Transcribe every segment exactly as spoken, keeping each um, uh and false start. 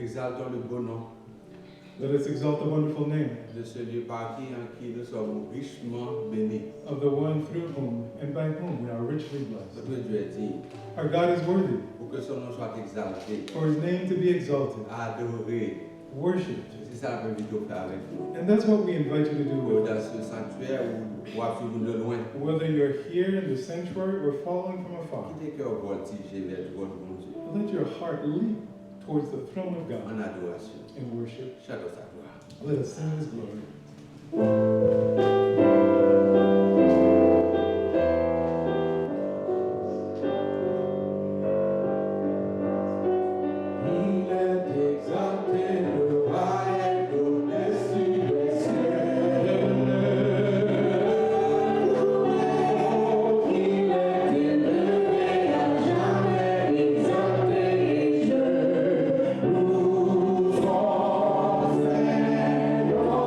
Exaltons le beau nom Let us exalt the wonderful name de celui par qui, en qui nous sommes richement bénis. Of the one through whom and by whom we are richly blessed. Notre Dieu est digne. Our God is worthy Pour que son nom soit exalté, for his name to be exalted, adoré. Worshipped. C'est ça que nous invitons à faire avec nous. And that's what we invite you to do Ou with dans us. Ce sanctuaire ou ou à suivre nous de loin. Whether you're here in the sanctuary or following from afar, Quitte que cœur voltiger vers le trône de Dieu. Let your heart leap towards the throne of God En adoration. In worship. Chantons sa gloire. Let us sing his glory. Il est exalté, le roi est donné sur les cieux. Il est élevé à jamais, exalté, et je loue son Saint nom.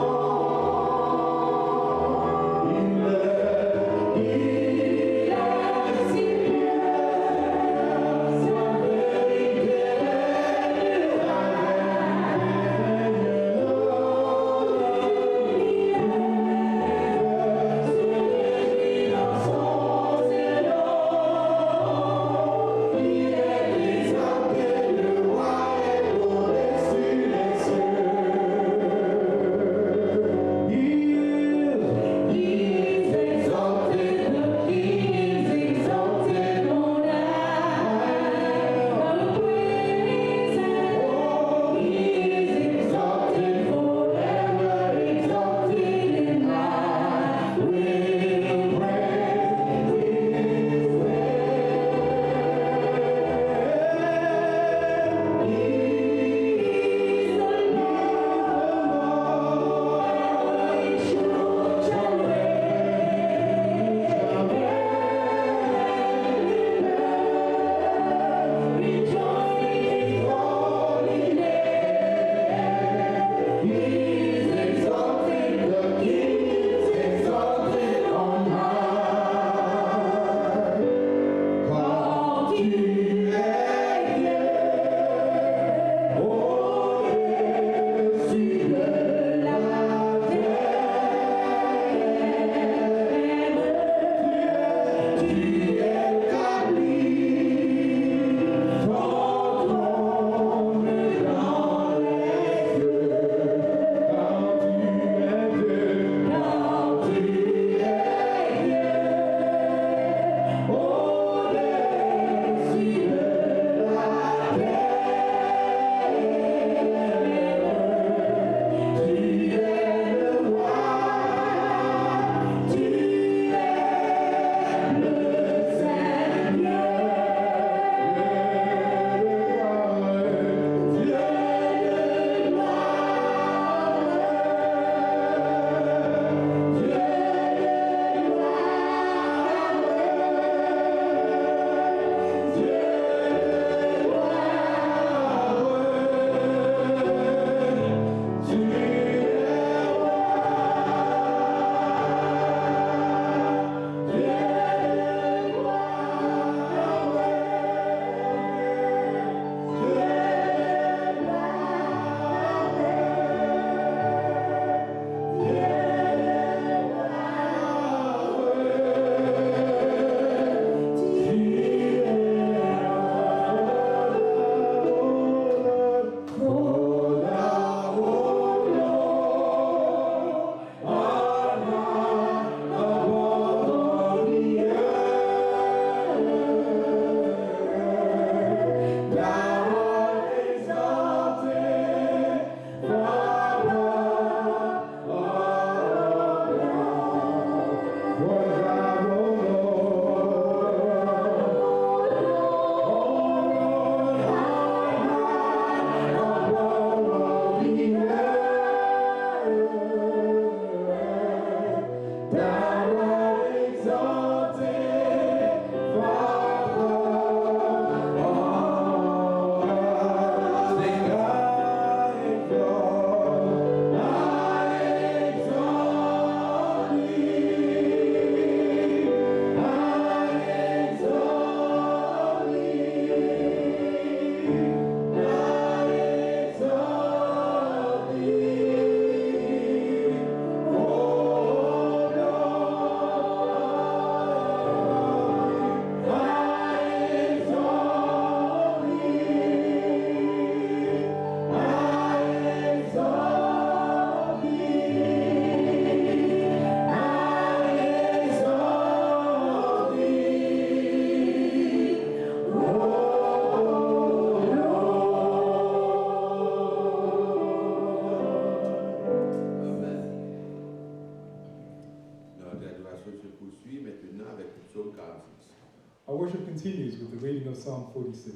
Our worship continues with the reading of Psalm forty-six.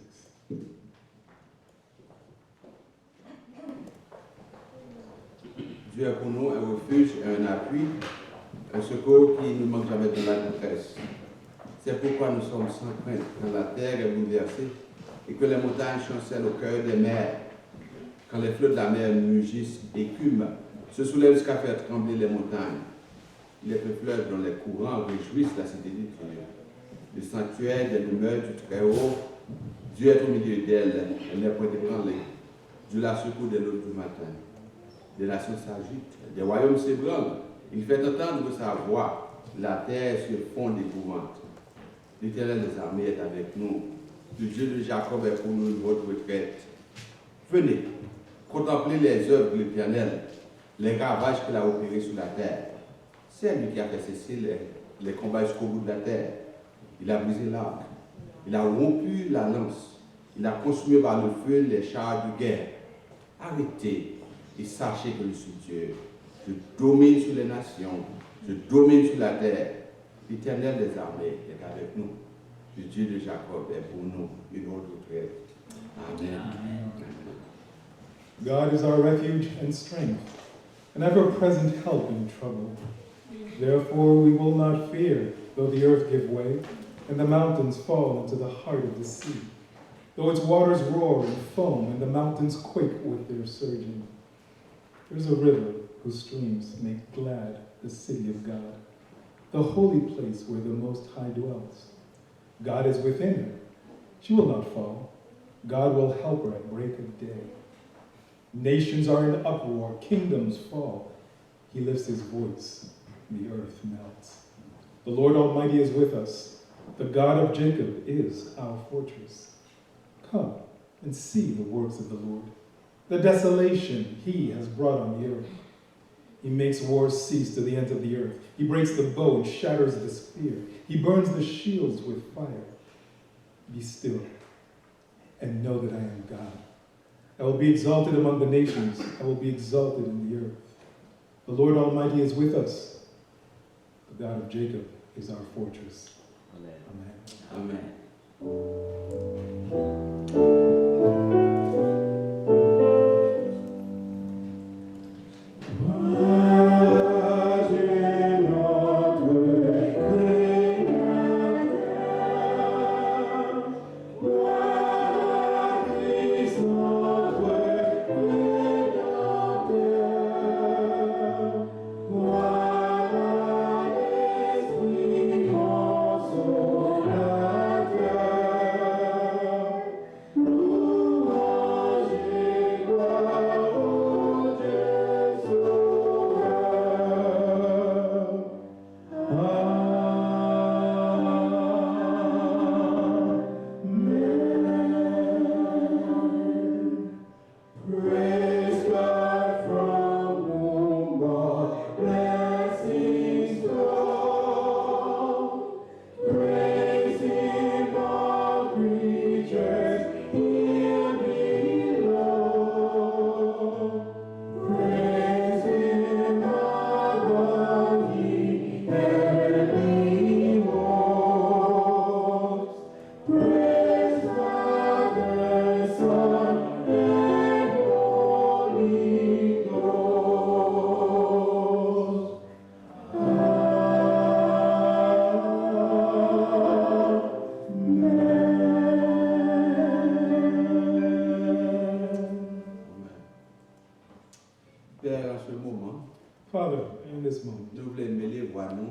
Dieu est pour nous un refuge et un appui, un secours qui ne manque jamais dans la détresse. C'est pourquoi nous sommes sans crainte quand la terre est bouleversée et que les montagnes chancellent au cœur des mers, quand les flots de la mer mugissent, écument, se soulèvent jusqu'à faire trembler les montagnes. Les fleuves dont les courants réjouissent la cité de Dieu, le sanctuaire des demeures du Très-Haut. Dieu est au milieu d'elle, elle n'est point ébranlée. Dieu la secoue dès l'aube du matin. Des nations s'agitent, des royaumes s'ébranlent. Il fait entendre sa voix, la terre se fond d'épouvante. L'Éternel des armées est avec nous. Le Dieu de Jacob est pour nous une haute retraite. Venez, contemplez les œuvres de l'Éternel, les ravages qu'il a opérés sur la terre. C'est lui qui a fait cesser les, les combats jusqu'au bout de la terre. Il a brisé l'arc, il a rompu la lance, il a consumé par le feu les chars de guerre. Arrêtez et sachez que je suis Dieu. Je domine sur les nations, je domine sur la terre. L'Éternel des armées est avec nous. Le Dieu de Jacob est pour nous une haute retraite. Amen. Amen. God is our refuge and strength, an ever present help in trouble. Therefore, we will not fear, though the earth give way, and the mountains fall into the heart of the sea, though its waters roar and foam, and the mountains quake with their surging. There is a river whose streams make glad the city of God, the holy place where the Most High dwells. God is within her. She will not fall. God will help her at break of day. Nations are in uproar, kingdoms fall. He lifts his voice, the earth melts. The Lord Almighty is with us. The God of Jacob is our fortress. Come and see the works of the Lord, the desolation he has brought on the earth. He makes wars cease to the ends of the earth. He breaks the bow and shatters the spear. He burns the shields with fire. Be still and know that I am God. I will be exalted among the nations. I will be exalted in the earth. The Lord Almighty is with us. The God of Jacob is our fortress. Amen. Amen. Amen. Praise God from whom all blessings flow. Praise him, all creatures here below. Praise him above, ye heavenly hosts. Praise Father, Son, and Holy Ghost. Amen. Pè, an se moman, Father, in this moment, nou vle mele vwa nou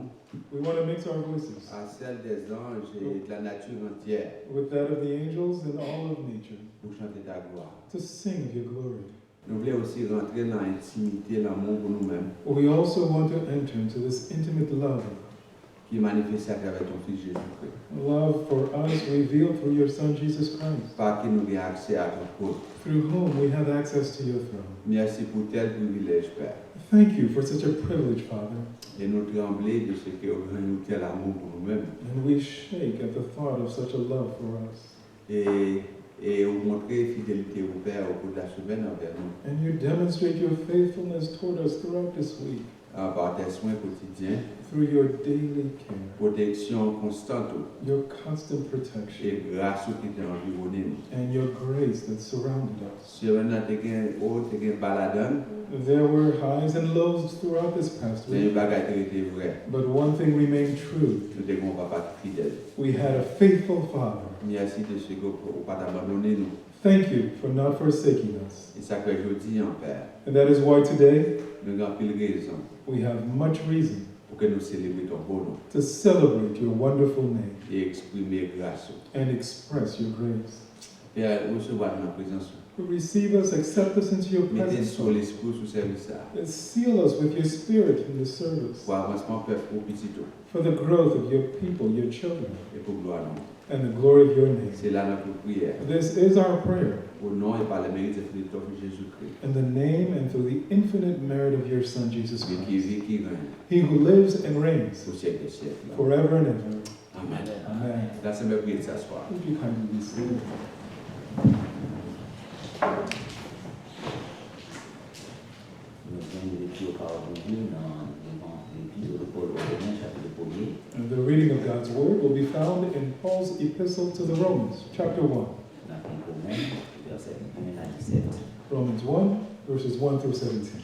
we want to mix our voices à celle des anges et de la nature entière with that of the angels and all of nature pou chante ta glwa. To sing of your glory. Nou vle osi rantre nan entimite lanmou pou nou menm. But we also want to enter into this intimate love ki manifeste atravè ton Fis Jezikri. Love for us revealed through your Son, Jesus Christ, pa ki nou gen aksè a ton twòn. Through whom we have access to your throne. Mèsi pou tèl privilèj, Pè. Thank you for such a privilege, Father. E nou tranble de se ke ou gen yon tèl amou pou nou menm. And we shake at the thought of such a love for us. E, e ou montre fidelite ou, Pè, au cours de la semaine envè nou. And you demonstrate your faithfulness toward us throughout this week. Ah, pa tè swen kotidyen. through your daily care, pwoteksyon konstant ou, your constant protection, e gras ou ki te anviwonnen nou. And your grace that surrounded us. Semèn nan te gen, o, te gen ba ladan l, There were highs and lows throughout this past men yon week, bagay te rete vrè. But one thing remained true. Nou te gen yon papa ki fidèl. We had a faithful Father. Mèsi de ce que ou pa t abandone nou. Thank you for not forsaking us. E sa k fè jodi an, Pè, And that is why today nou gen anpil rezon we have much reason pou ke nou selebre ton bon non to celebrate your wonderful name e eksprime gras ou. And express your grace. Pè, resevwa nou nan prezans ou. Receive us, accept us into your Mete presence, sou Lord. Lespri ou sou sèvis sa a. And seal us with your spirit in this service Pou avansman pèp ou, pitit ou, for the growth of your people, your children, e pou glwa nou. And the glory of your name. Se la nan tou priyè. This is our prayer O non e pa le merit de Filip Jezikri. In the name and through the infinite merit of your Son, Jesus Li ki Christ, vi, ki renyen. He who lives and reigns Pou syèk de syèk la. Forever and ever. Amen. Amen. Lase mwen priye sa swa. Would you kindly be seated? Nou jwenn lekti pawòl Bondye nan Levan- Epit Pòl Women, chapit premye. And the reading of God's word will be found in Paul's epistle to the Romans, chapter one. N ap li Women, vèsè en a disèt. Romans one, verses one through seventeen.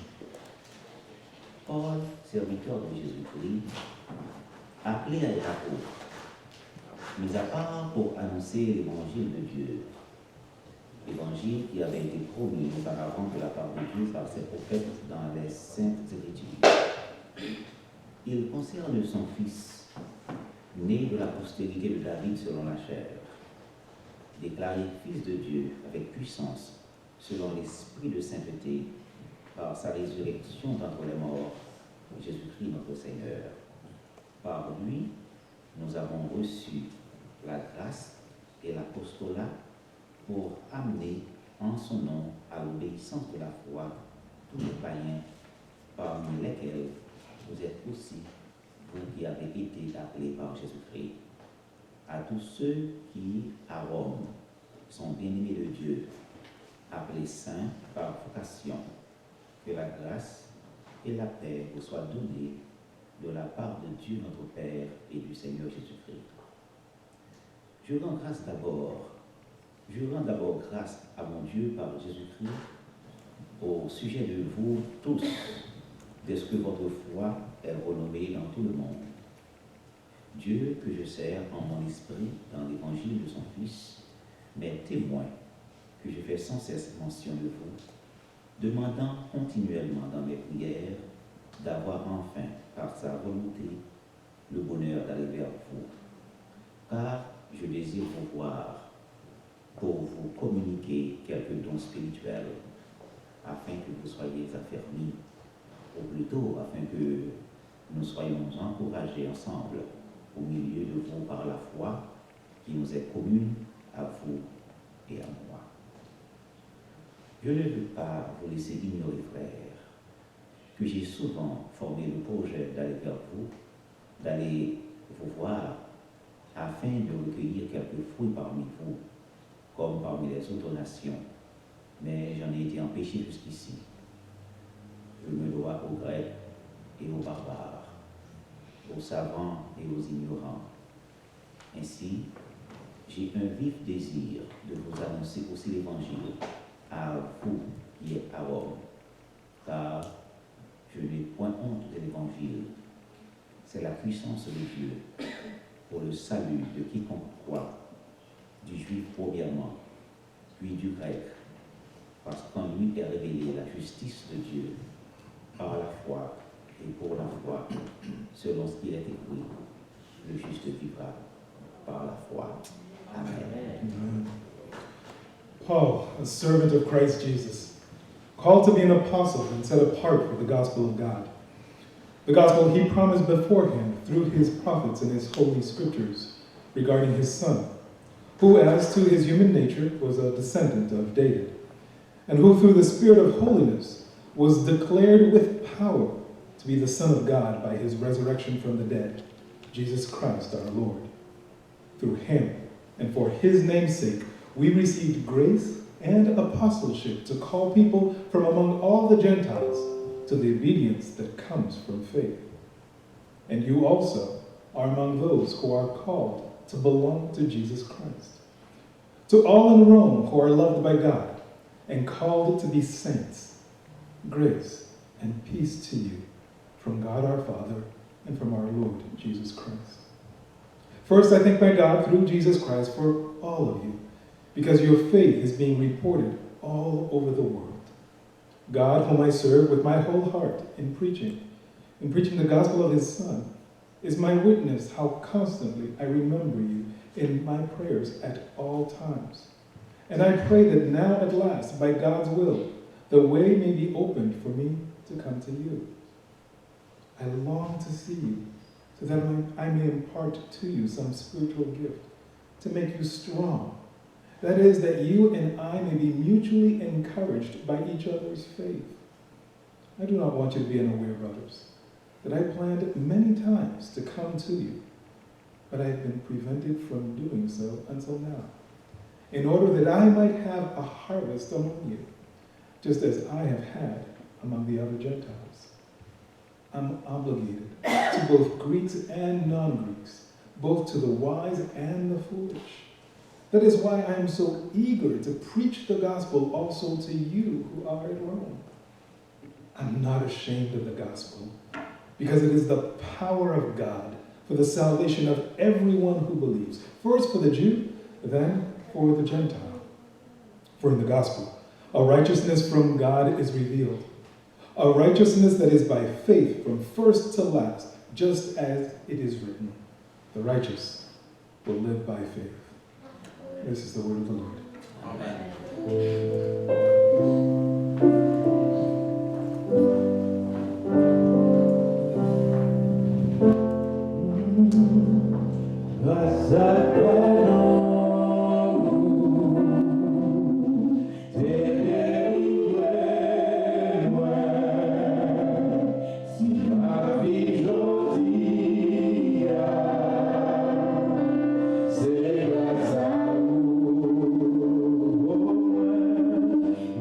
Pòl, sèvitè de Jezikri, aple a y apot, mizapa pou anonse levanjil de Dye, levanjil ki avè ete promi oparavan de la part de Dieu par ses prophètes dans les Saintes Écritures. Il concerne son Fils, né de la postérité de David selon la chair, déclaré Fils de Dieu avec puissance, selon l'Esprit de sainteté, par sa résurrection d'entre les morts, Jésus-Christ notre Seigneur. Par lui, nous avons reçu la grâce et l'apostolat pour amener en son nom à l'obéissance de la foi tous les païens, parmi lesquels vous êtes aussi, vous qui avez été appelés par Jésus-Christ. À tous ceux qui, à Rome, sont bien-aimés de Dieu, appelés saints par vocation, que la grâce et la paix vous soient données de la part de Dieu notre Père et du Seigneur Jésus-Christ. Je rends grâce d'abord, je rends d'abord grâce à mon Dieu par Jésus-Christ au sujet de vous tous, dès que votre foi est renommée dans tout le monde. Dieu que je sers en mon esprit dans l'évangile de son Fils, m'est témoin que je fais sans cesse mention de vous, demandant continuellement dans mes prières d'avoir enfin, par sa volonté, le bonheur d'aller vers vous. Car je désire vous voir pour vous communiquer quelques dons spirituels, afin que vous soyez affermis, ou plutôt afin que nous soyons encouragés ensemble au milieu de vous par la foi qui nous est commune à vous et à moi. Je ne veux pas vous laisser ignorer, frères, que j'ai souvent formé le projet d'aller vers vous, d'aller vous voir, afin de recueillir quelques fruits parmi vous, comme parmi les autres nations. Mais j'en ai été empêché jusqu'ici. Je me dois aux Grecs et aux barbares, aux savants et aux ignorants. Ainsi, j'ai un vif désir de vous annoncer aussi l'Évangile, à vous qui êtes à Rome, car je n'ai point honte de l'Évangile. C'est la puissance de Dieu pour le salut de quiconque croit, du juif premièrement, puis du grec, parce qu'en lui est révélée la justice de Dieu par la foi et pour la foi, selon ce qu'il est écrit, le juste vivra par la foi. Amen. Paul, a servant of Christ Jesus, called to be an apostle and set apart for the gospel of God, the gospel he promised beforehand through his prophets in his holy scriptures regarding his Son, who, as to his human nature, was a descendant of David, and who, through the Spirit of holiness, was declared with power to be the Son of God by his resurrection from the dead, Jesus Christ our Lord. Through him, and for his name's sake, we received grace and apostleship to call people from among all the Gentiles to the obedience that comes from faith. And you also are among those who are called to belong to Jesus Christ. To all in Rome who are loved by God and called to be saints, grace and peace to you from God our Father and from our Lord Jesus Christ. First, I thank my God through Jesus Christ for all of you, because your faith is being reported all over the world. God, whom I serve with my whole heart in preaching, in preaching the gospel of his Son, is my witness how constantly I remember you in my prayers at all times. And I pray that now at last, by God's will, the way may be opened for me to come to you. I long to see you so that I may impart to you some spiritual gift to make you strong. That is, that you and I may be mutually encouraged by each other's faith. I do not want you to be unaware, brothers, that I planned many times to come to you, but I have been prevented from doing so until now, in order that I might have a harvest among you, just as I have had among the other Gentiles. I'm obligated to both Greeks and non Greeks, both to the wise and the foolish. That is why I am so eager to preach the gospel also to you who are at Rome. I'm not ashamed of the gospel, because it is the power of God for the salvation of everyone who believes, first for the Jew, then for the Gentile. For in the gospel, a righteousness from God is revealed, a righteousness that is by faith from first to last, just as it is written, "The righteous will live by faith." This is the word of the Lord. Amen. Gras a twa, non ou te delivre mwen. Si m ap viv jodi a, se gras a ou, o mwen.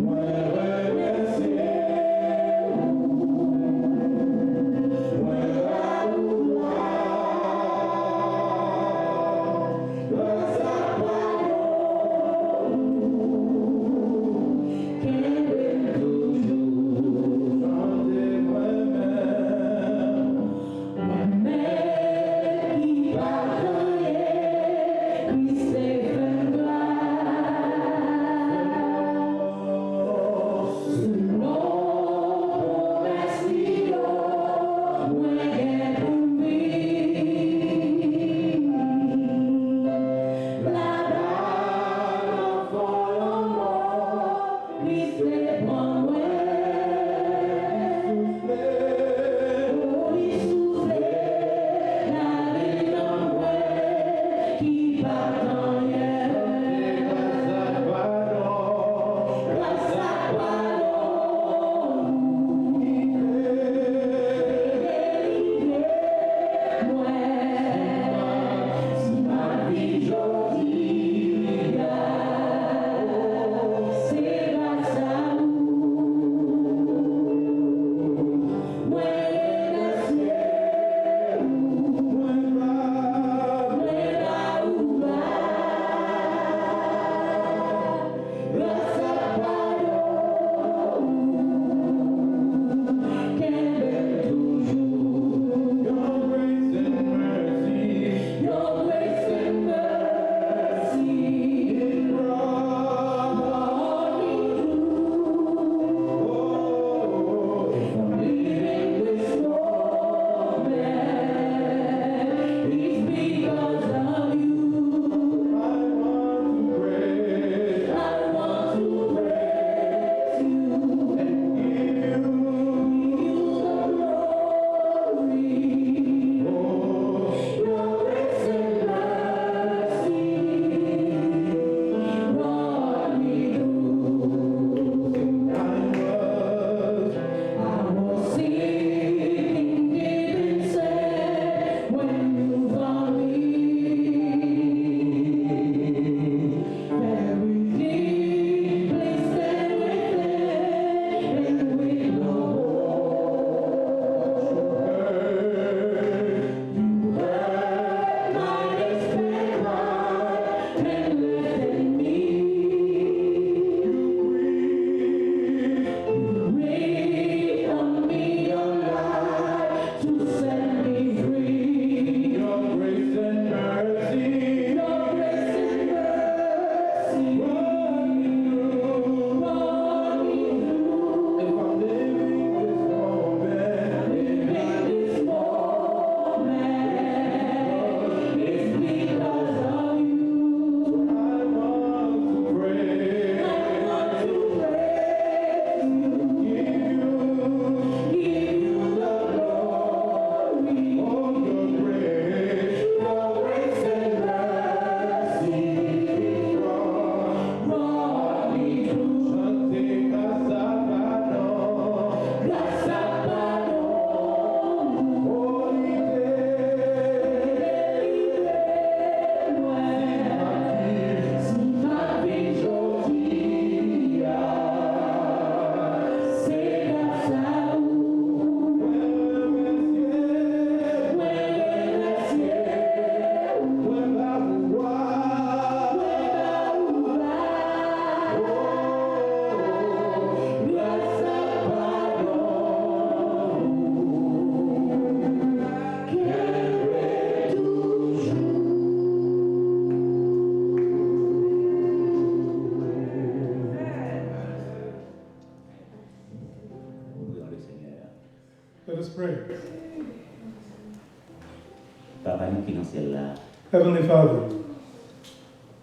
Syèl la. Heavenly Father,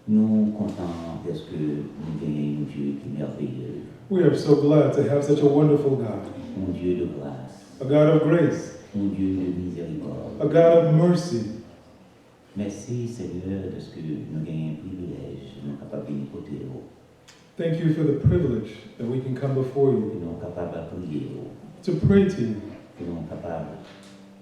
nou kontan dèske nou genyen yon Dye ki mèveye. We are so glad to have such a wonderful God. Yon Dye de gras. A God of grace. Yon Dye de mizèrikòd. A God of mercy. Mèsi, Senyè, dèske nou genyen privilèj, nou kapab vini kote w. Thank you for the privilege that we can come before you. Pou nou kapab priye w. To pray to you. Pou nou kapab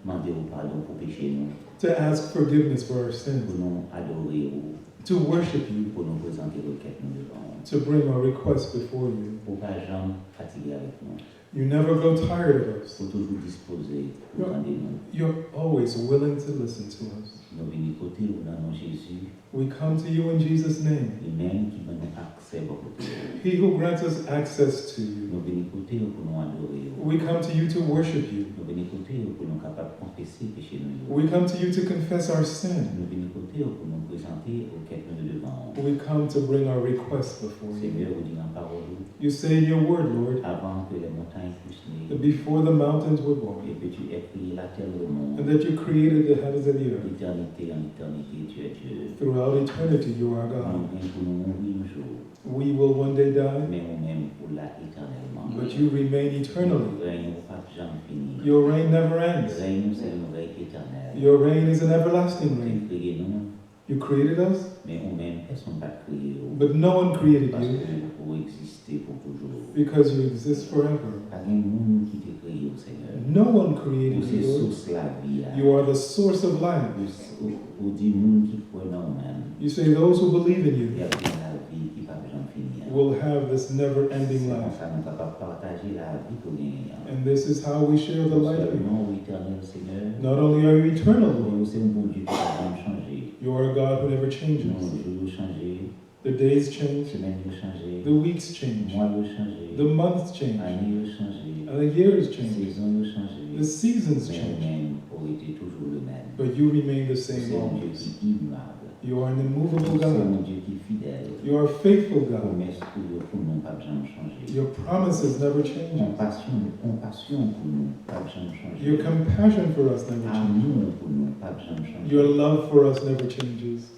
mande w padon pou peche nou. To ask forgiveness for our sins. Pou nou adore w. To worship you. Pou nou prezante rekèt nou devan w. To bring our requests before you. Ou pa janm fatige avèk nou. You never grow tired of us. Ou toujou dispoze pou tande nou. You're always willing to listen to us. Nou vini kote w nan non Jezi. We come to you in Jesus' name. Li menm ki ban nou aksè bò kote w. He who grants us access to you. Nou vini kote w pou nou adore w. We come to you to worship you. Nou vini kote w pou nou kapab konfese peche nou yo. We come to you to confess our sin. Nou vini kote w pou nou prezante rekèt nou yo devan w. We come to bring our requests before you. Senyè, ou di nan pawòl ou, You say in your word, Lord, avant que les montagnes fussent nées, that before the mountains were born, et que tu aies créé la terre et le monde, and that you created the heavens and the earth, d'éternité en éternité, tu es Dieu. Throughout eternity, you are God. Nou gen pou nou mouri yon jou. We will one day die, men ou menm ou la etènèlman. But you remain eternally. Rèy ou p ap janm fini. Your reign never ends. Rèy nou se yon rèy etènèl. Your reign is an everlasting reign. Ou te kreye nou. You created us, men ou menm, pèsonn pa t kreye w. But no one created you. Paske ou egziste pou toujou. Because you exist forever. Pa gen moun ki te kreye w, Senyè. No one created you, Lord. Ou se sous lavi a. You are the source of life. Ou, ou, ou di moun ki kwè nan ou menm, you say those who believe in you, y ap gen lavi ki p ap janm fini an. Will have this never-ending life. Se konsa nou kapab pataje lavi ke w genyen an. And this is how we share the life. Non sèlman ou etènèl, Senyè, not only are you eternal, men ou se yon Bondye ki pa janm chanje. You are a God who never changes. Non, jou yo chanje. The days change. Semèn yo chanje. The weeks change. Mwa yo chanje. The months change. Ane yo chanje. And the years change. Sezon yo chanje. The seasons change. Men ou menm, ou rete toujou le menm. But you remain the same always. Ou se yon Dye ki imab. You are an immovable God. Ou se yon Dye ki fidèl. You are a faithful God. Pwomès ou yo pou nou p ap janm chanje. Your promises never change. Konpasyon, konpasyon pou nou p ap janm chanje. Your compassion for us never changes. Amou pou nou p ap janm chanje. Your love for us never changes.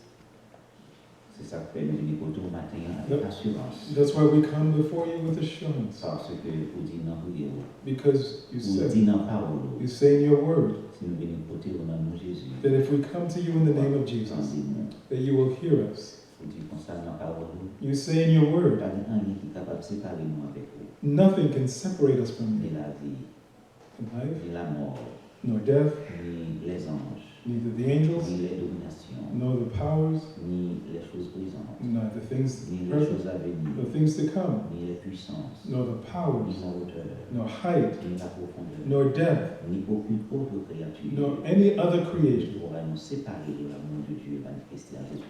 Se sa k fè nou vini kote w maten an avèk asirans. That's why we come before you with assurance. Paske ou di nan priyè w, because you say, ou di nan pawòl ou, you say in your word, si nou vini kote w nan non Jezi, that if we come to you in the name of Jesus, w ap tande nou. That you will hear us. Ou di konsa nan pawòl ou, you say in your word, pa gen anyen ki kapab separe nou avèk ou. Nothing can separate us from you. Ni lavi, in life, ni lamò, nor death, ni lèzanj, neither the angels, ni lèdominasyon, nor the powers, ni lèchoz prezan, neither things present, ni lèchoz aveni, nor things to come, ni lèpwisans, nor the powers, ni lawotè, nor height, ni lapwofondè, nor depth, ni okenn òt kreyati, nor any other creation, ki pora nou separe de lamou de Dye manifeste an Jezi.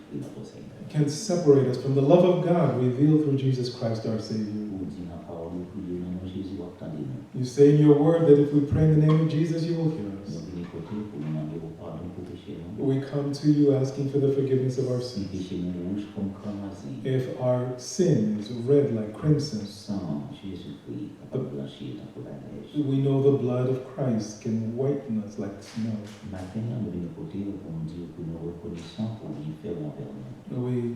Can separate us from the love of God revealed through Jesus Christ our Savior. Ou di nan pawòl ou, priye nan non Jezi, w ap tande nou. You say in your word that if we pray in the name of Jesus, you will hear us. Nou vini kote w pou nou mande w padon pou peche nou. We come to you asking for the forgiveness of our sins. Si peche nou wouj kòm kranmazi, if our sin is red like crimson, san Jezikri kapab blanchi tankou lanèj. We know the blood of Christ can whiten us like snow. Maten an, nou vini kote w pou nou di w ke nou rekonesan pou byenfè w anvè nou. We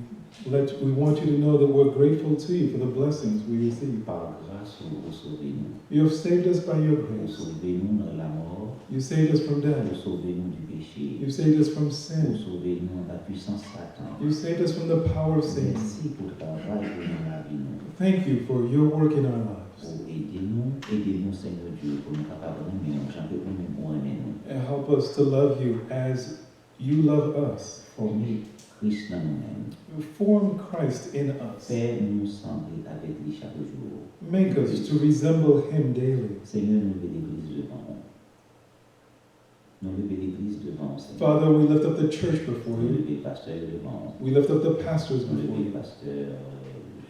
let, we want you to know that we're grateful to you for the blessings we receive. Pa gras ou, ou sove nou. You have saved us by your grace. Ou sove nou nan lamò. You saved us from death. Ou sove nou di peche. You saved us from sin. Ou sove nou anba pwisans Satan. You saved us from the power of Satan. Mèsi pou travay ou nan lavi nou. Thank you for your work in our lives. Ou ede nou, ede nou, Senyè Dye, pou nou kapab renmen w jan ke ou menm ou renmen nou. And help us to love you as you love us. Fòme Kris nan nou menm. Form Christ in us. Fè nou sanble avèk li chak jou. Make us to resemble him daily. Senyè, nou leve legliz devan w. Nou leve legliz devan w, Senyè. Father, we lift up the church before you. Nou leve pastè yo devan w. We lift up the pastors before you. Nou leve pastè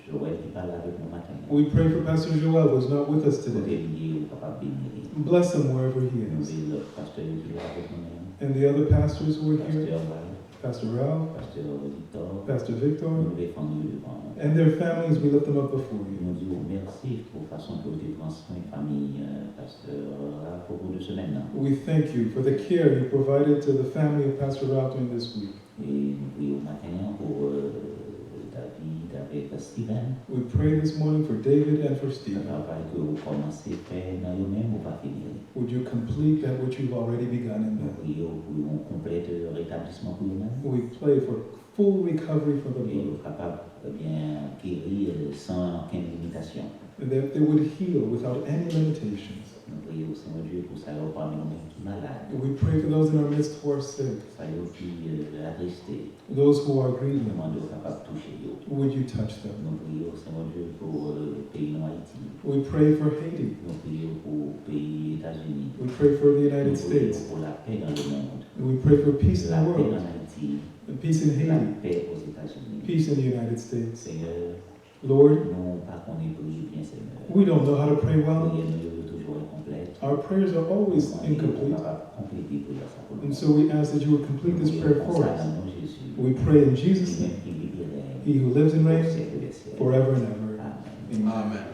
Joël ki pa la avèk nou maten an. We pray for Pastor Joel, who's not with us today. Kote li ye, ou kapab beni li. Bless him wherever he is. Nou leve lòt pastè yo ki la avèk nou menm. And the other pastors who are here. Pastè Wright. Pastor Ralph, Pastè Victor, Pastor Victor, nou leve fanmi yo devan ou. And their families, we lift them up before you. Nou di w mèsi pou fason ke w te pran swen fanmi, euh, pastè Ralph au cours de semaine nan. We thank you for the care you provided to the family of Pastor Ralph during this week. E nou priye w maten an pou, euh, David avèk Steven. We pray this morning for David and for Stephen. Travay ke ou kòmanse fè nan yo menm, ou va fini li. Would you complete that which you've already begun in them? Nou priye w pou yon konplèt retablisman pou yo menm. We pray for full recovery for them. E yo kapab, ebyen, geri, euh, san okenn limitasyon. That they would heal without any limitations. Nou priye w, Senyè Bondye, pou sa yo pami nou menm ki malad. We pray for those in our midst who are sick. Sa yo ki, euh, atriste. Those who are grieving. Nou mande w kapab touche yo. Would you touch them? Nou priye w, Senyè Bondye, pou, euh, peyi nou Ayiti. We pray for Haiti. Nou priye w pou peyi Etazini. We pray for the United States. Nou priye w pou lapè dans le monde. We pray for peace in the world. Lapè an Ayiti. And peace in Haiti. Lapè Ozetazini. Peace in the United States. Senyè, Lord, nou pa konnen priye byen, Senyè. We don't know how to pray well. Priyè nou yo, yo toujou enkonplèt. Our prayers are always incomplete. Nou mande w kapab konplete priyè sa pou nou. And so we ask that you would complete this prayer for us. Nou priye konsa nan non Jezi. We pray in Jesus' name. Li menm ki viv e règne. He who lives and reigns forever and ever. Amen. Amen.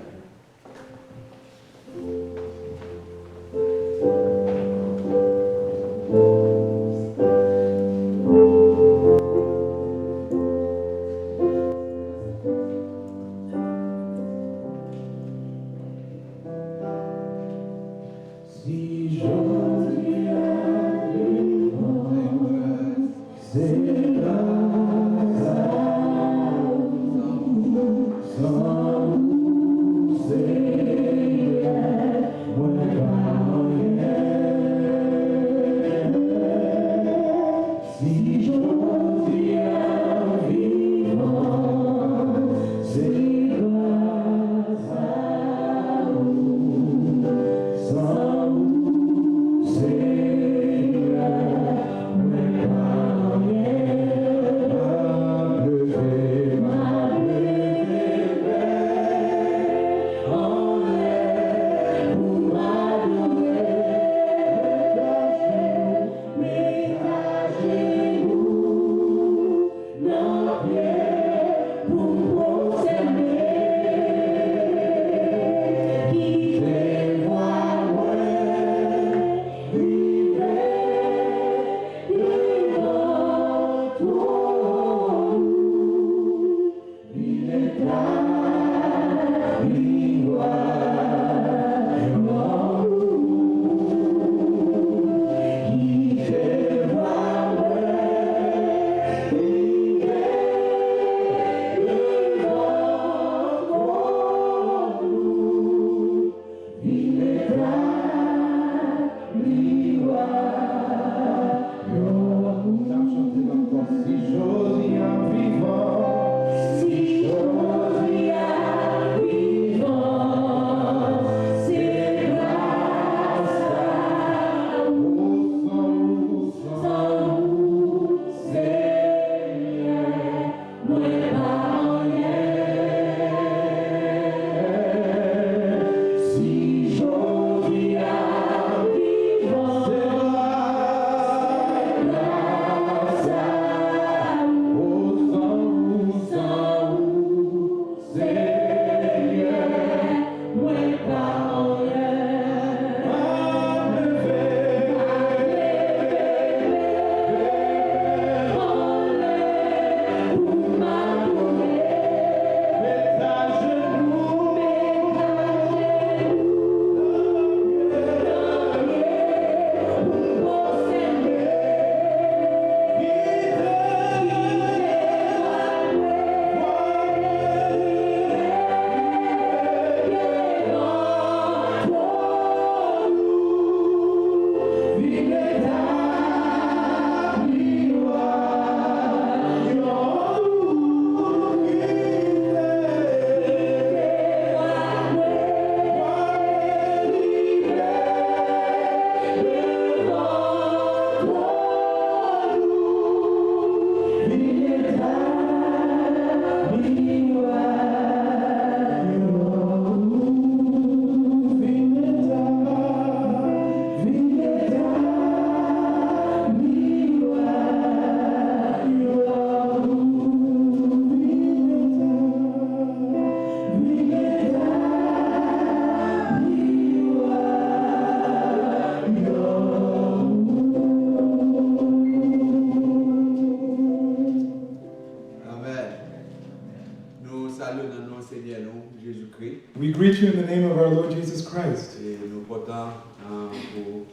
Si jodi a vivan, se gras a ou. San ou, Senyè, mwen pa anyen. Si jodi a m vivan, se gras a ou. San ou, Senyè, mwen pa anyen. M ap leve, m ap leve men anlè pou m adore. Mwen ajenou, mwen ajenou nan pye pou m pwostène. Kite vwa mwen rive devan twòn ou. Nan non Senyè nou, Jezikri. We greet you in the name of our Lord Jesus Christ. E nou kontan, ah, pou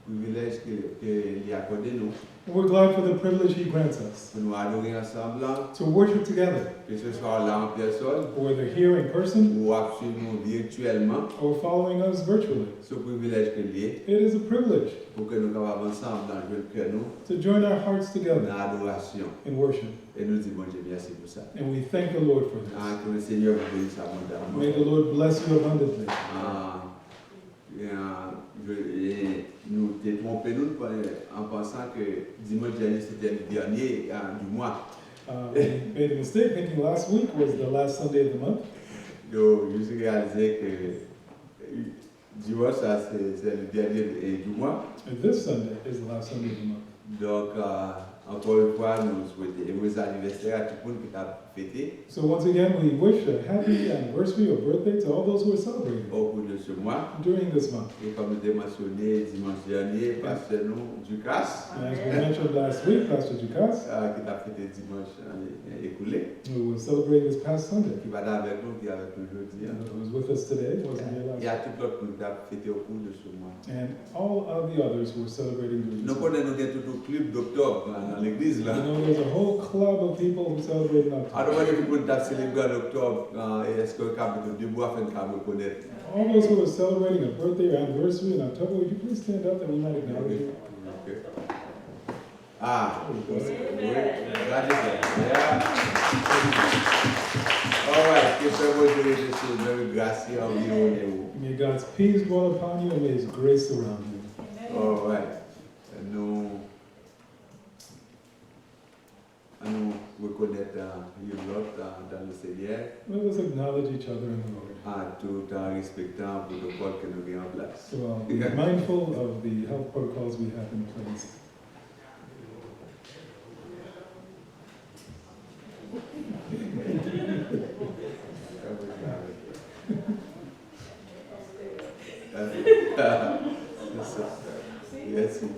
privilèj ke, ke li akòde nou. And we're glad for the privilege he grants us Pou nou adore ansanm la. To worship together. Ke se swa w la an pèsòn, Whether here in person ou w ap swiv nou virtyèlman. Or following us virtually. Se yon privilèj ke li ye. It is a privilege Pou ke nou kapab ansanm nan jwenn kè nou to join our hearts together nan adorasyon. In worship. E nou di Bondye mèsi pou sa. And we thank the Lord for this. Ah, ke le Senyè vous bénisse abondamment. May the Lord bless you abundantly. Ah, ah, je, e nou te twonpe nou an pansan ke dimanch dènye se te le dernier, ah, du mois. Uh, we made a mistake thinking last week was the last Sunday of the month. Yo, jis reyalize ke dimanch sa se, se le dernier, eh, du mois. And this Sunday is the last Sunday of the month. Donk, ah, ankò yon fwa, nou swete heureux anniversaire a tout moun ki t ap fete So once again, we wish a happy anniversary or birthday to all those who are celebrating au cours de ce mois. During this month. E kòm nou te mansyone dimanch dènye, pastè nou, Ducasse, And as we mentioned last week, Pastor Ducasse, ah, ki t ap fete dimanch, ah, e, e, ekoule, who was celebrating this past Sunday, ki pa t avèk nou, ki avèk nou jodi a. Who was with us today, wasn't here last week. E a tout lòt moun ki t ap fete au cours de ce mois. And all of the others who were celebrating during this month. Nou konnen nou gen tout yon klib d'oktòb nan, nan legliz la. You know, there's a whole club of people who celebrate in October. A nou wè tout moun t ap selebre an oktòb, ah, e èske w ka mete w debou afin n ka rekonèt? All those who are celebrating a birthday or anniversary in October, would you please stand up that we might acknowledge you? Ok. Ah, wi, gade sa. Yeah. Alright, ke pè Bondye rete sou ou, men grasye anviwonnen ou. May God's peace dwell upon you and may His grace surround you. Alright. Nou, ann nou rekonèt, ah, youn lòt, ah, dans le Seigneur. Let us acknowledge each other in the Lord. Ah, tout en respectant protocole ke nou gen an plas. Well, be mindful of the health protocols we have in place. Mèsi.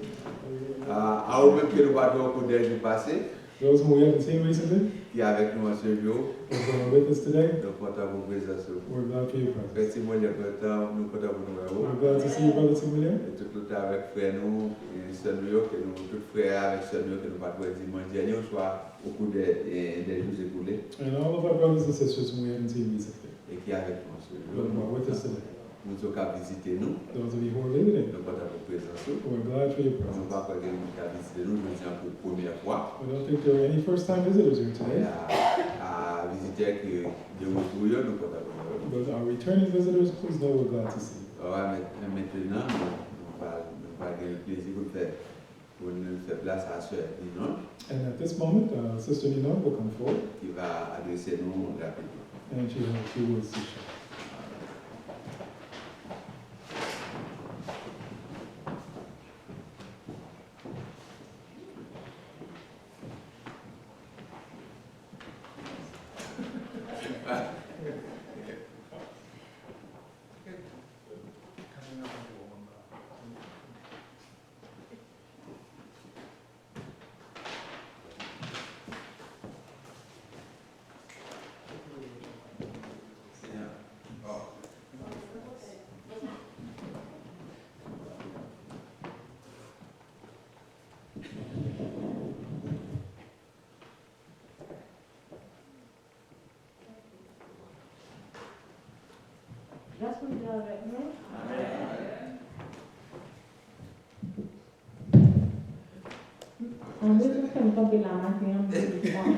Ah, a ou menm ke nou pa t wè au cours des jours passés, Those whom we haven't seen recently, ki avèk nou an se jou, those who are with us today, nou kontan pou prezans ou. We're glad for your presence. Frè Timoun, nou kontan, nou kontan pou nou wè ou. We're glad to see you, Brother Timoun. E tout, tout avèk frè nou, e sè nou yo, ke nou, tout frè avèk sè nou yo, ke nou pa t wè dimanch dènye, oswa au cours des, e, des jours écoulés. And all of our brothers and sisters whom we haven't seen recently. E ki avèk nou an se jou. Those who are with us today. Moun sa yo k ap vizite nou. Those of you who are visiting, nou kontan pou prezans ou. We're glad for your presence. Nou pa kwè gen moun k ap vizite nou jodi a pou premyè fwa. We don't think there are any first-time visitors here today. E a, a vizitè ki de retour yo, nou kontan pou nou wè yo. But our returning visitors, please know we're glad to see you. Alright, men, men mentnan, nou, nou pral, nou pral gen plezi pou n fè Pou n fè plas a sè Ninon. And at this moment, uh, Sister Ninon will come forward. Ki va adrese nou rapidman. And she, she will speak. Gras Bondye avèk nou. Amèn. An bezwen fè m kanpe la maten an, m bezwen,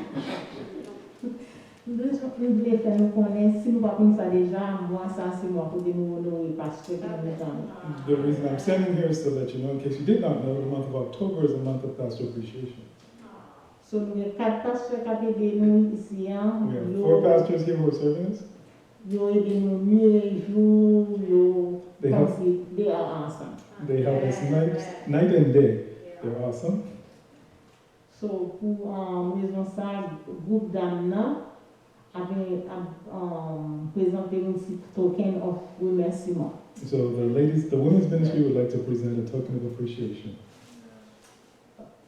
m bezwen, m vle fè nou konnen, si nou pa konn sa deja, mwa sa a se mwa kote nou onore pastè ki nan mitan nou. The reason I'm standing here is to let you know, in case you did not know, the month of October is a month of pastor appreciation. So, nou gen kat pastè k ap ede nou isi a. We have four pastors here who are serving us. Yo ede nou nuit et jour, yo, they help, kòmsi, they are awesome. They help us night, night and day. They're awesome. So, pou, um, rezon sa, gwoup dam nan ap, ap, um, prezante nou ti token of remèsiman. So the ladies, the women's ministry would like to present a token of appreciation.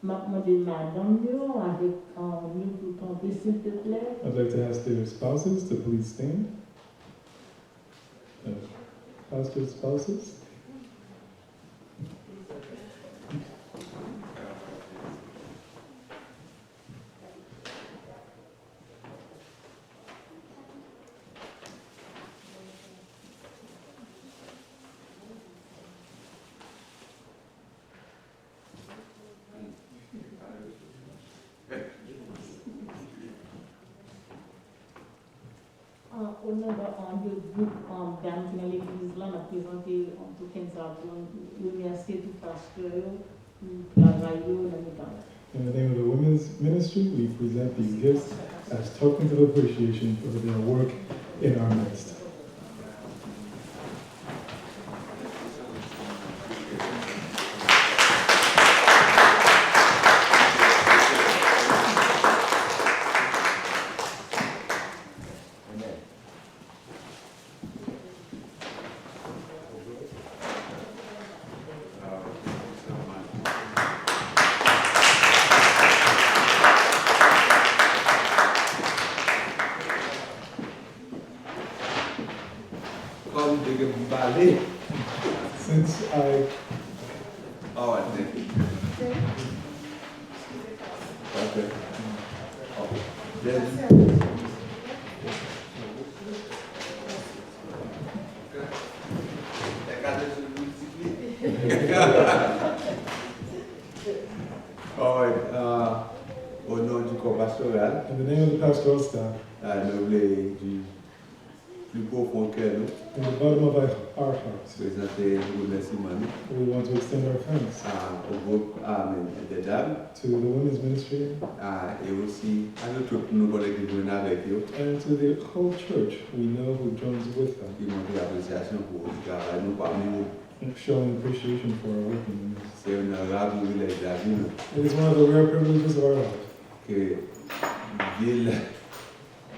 M ap mande madanm yo avèk, euh, nou pou kanpe, silvouplè. I'd like to ask their spouses to please stand. Uh, pastor spouses. Ah, o non de, ah, de gwoup, ah, dam ki nan legliz la, n ap prezante, ah, token sa pou n remèsye tout pastè yo pou travay yo nan mitan nou. In the name of the women's ministry, we present these gifts as tokens of appreciation for their work in our midst. Kòm m te gen pou m pale. Since I Alright, thank you. Ok. Ok. Then, alright, uh, o non di kò pastoral, in the name of the pastoral staff, uh, nou vle di pli pwofon kè nou, in the bottom of our, our hearts, prezante remèsiman nou, we want to extend our thanks, ah, o gwoup, amen, de dam, to the women's ministry, ah, e osi a nou tout nou konnen ki jwenn avèk yo, and to the whole church we know who joins with them, ki montre apresyasyon pou travay nou pami nou. Showing appreciation for our work in the midst. Se youn nan ra privilèj lavi nou. It is one of the rare privileges of our life. Ke vil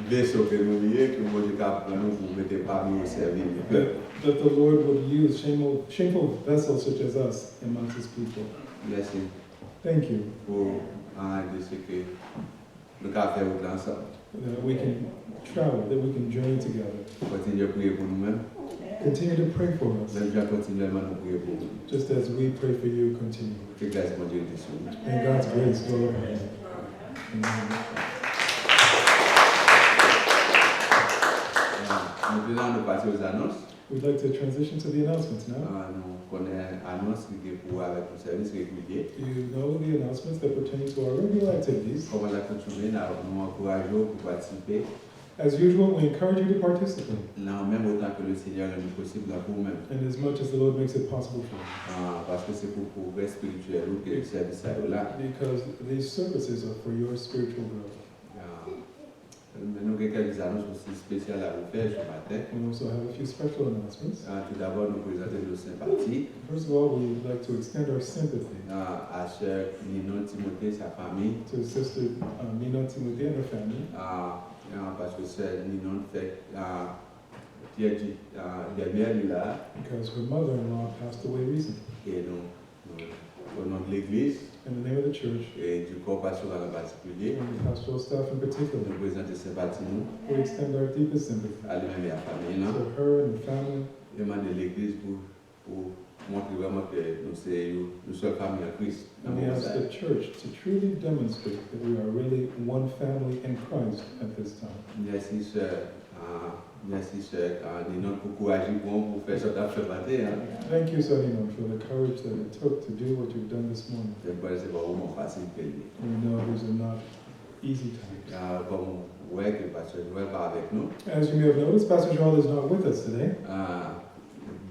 veso ke nou ye, ke Bondye ka pran nou pou mete pami yo, sèvi li. That, that the Lord would use shameful, shameful vessels such as us amongst his people. Mèsi. Thank you. Pou, ah, de ce que nou ka fè wout la ansanm. That we can travel, that we can journey together. Kontinye priye pou nou menm. Continue to pray for us. Menm jan kontinyèlman nou priye pou ou. Just as we pray for you, continue. Ke gras Bondye rete sou nou. And God's grace dwell upon you. Amen. Ah, nou te la, nou pase aux annonces. We'd like to transition to the announcements now. Ah, nou konnen anons ki gen pou wè avèk yon sèvis regilye. You know the announcements that pertain to our regular activities. Kòm alakoutime, n a, nou ankouraje w pou patisipe. As usual, we encourage you to participate. Nan menm otan ke le Seigneur rann li posib nan pou ou menm. And as much as the Lord makes it possible for you. Ah, paske se pou pwogrè espirityèl ou ke sèvis sa yo la. Because these services are for your spiritual growth. Ah, men nou gen kèk anons osi espesyal a pou fè jodi maten. We also have a few special announcements. Ah, toudabò, nou prezante nou senpati. First of all, we would like to extend our sympathy. Ah, a sè Ninon Timothée, sa fanmi. To Sister, uh, Ninon Timothée and her family. Ah, ah, paske sè Ninon fèt, ah, yè di, ah, dènye li la. Because her mother-in-law passed away recently. E nou O non de legliz, in the name of the church, e di kò pastoral an patikilye, and the pastoral staff in particular, nou prezante senpati nou, we extend our deepest sympathy, a li menm e a fanmi l lan, to her and the family, e mande legliz pou, pou montre vrèman ke nou se yon, yon sèl fanmi an Kris. And we ask the church to truly demonstrate that we are really one family in Christ at this time. Mèsi, sè. Ah, mèsi, sè, ah, Ninon, pou kouraj li pran pou fè sa w t ap fè maten an. Thank you, Sir Ninon, for the courage that it took to do what you've done this morning. M konnen se pa moman fasil ke l ye. We know these are not easy times. Ah, kòm ou wè ke Pastè Joël pa avèk nou. As you may have noticed, Pastor Joel is not with us today. Ah,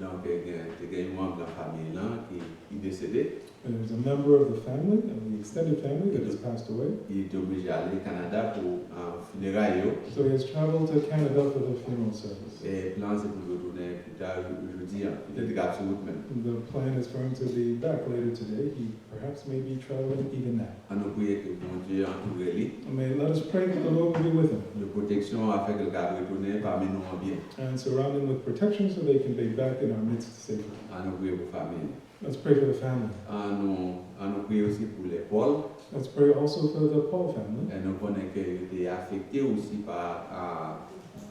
donk, te gen, te gen yon manm nan fanmi l lan ki, ki desede. There's a member of the family, of the extended family, that has passed away. Li te oblije ale Kanada pou, ah, fineray yo. So he has traveled to Canada for the funeral service. E plan se pou l retounen pita jodi an, petèt li ka sou wout menm. The plan is for him to be back later today. He perhaps may be traveling even now. An nou priye ke Bondye antoure li. May, let us pray that the Lord will be with him. De pwoteksyon afin ke l ka retounen pami nou an byen. And surround him with protection so that he can be back in our midst safely. An nou priye pou fanmi li. Let's pray for the family. An nou, an nou priye osi pou lè Paul. Let's pray also for the Paul family. E nou konnen ke yo te afekte osi pa a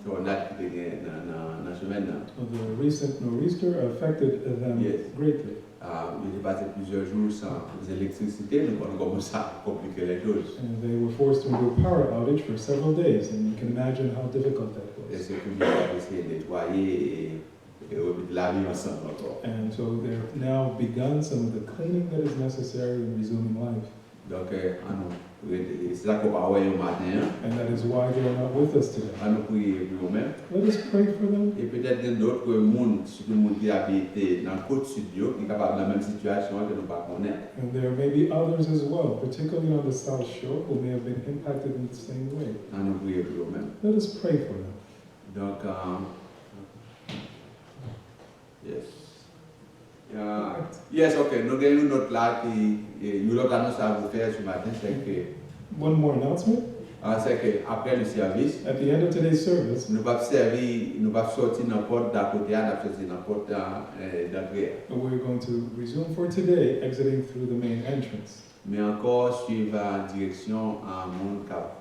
tònad ki te gen nan, nan, nan semèn nan. The recent nor'easter affected them Yes. greatly. Ah, yo te pase plizyè jou san elektrisite, nou konn kòman sa konplike lè choz. And they were forced to endure power outage for several days, and you can imagine how difficult that E was. se kounye a y ap eseye netwaye e, e remete lavi ansanm ankò. And so they're now begun some of the cleaning that is necessary in resuming life. Donk, annou rete. Se sa k fè w pa wè yo maten an. And that is why they are not with us today. Annou priye pou yo menm. Let us pray for them. E petèt gen dòt moun, sitou moun ki abite nan kot sid yo, ki kapab nan menm sitiyasyon an ke nou pa konnen. And there may be others as well, particularly on the South Shore, who may have been impacted in the same way. Annou priye pou yo menm. Let us pray for them. Donk, Yes. Ah, yes, ok. Nou gen yon nòt la ki, eh, yon lòt anons a vou fè ce matin, se ke One more announcement. Ah, se ke apre le service, At the end of today's service, nou p ap sèvi, nou p ap sòti nan pòt da kote a, n ap sòti nan pòt, eh, dantre a. We're going to resume for today, exiting through the main entrance. Men ankò, swiv direksyon a moun k ap,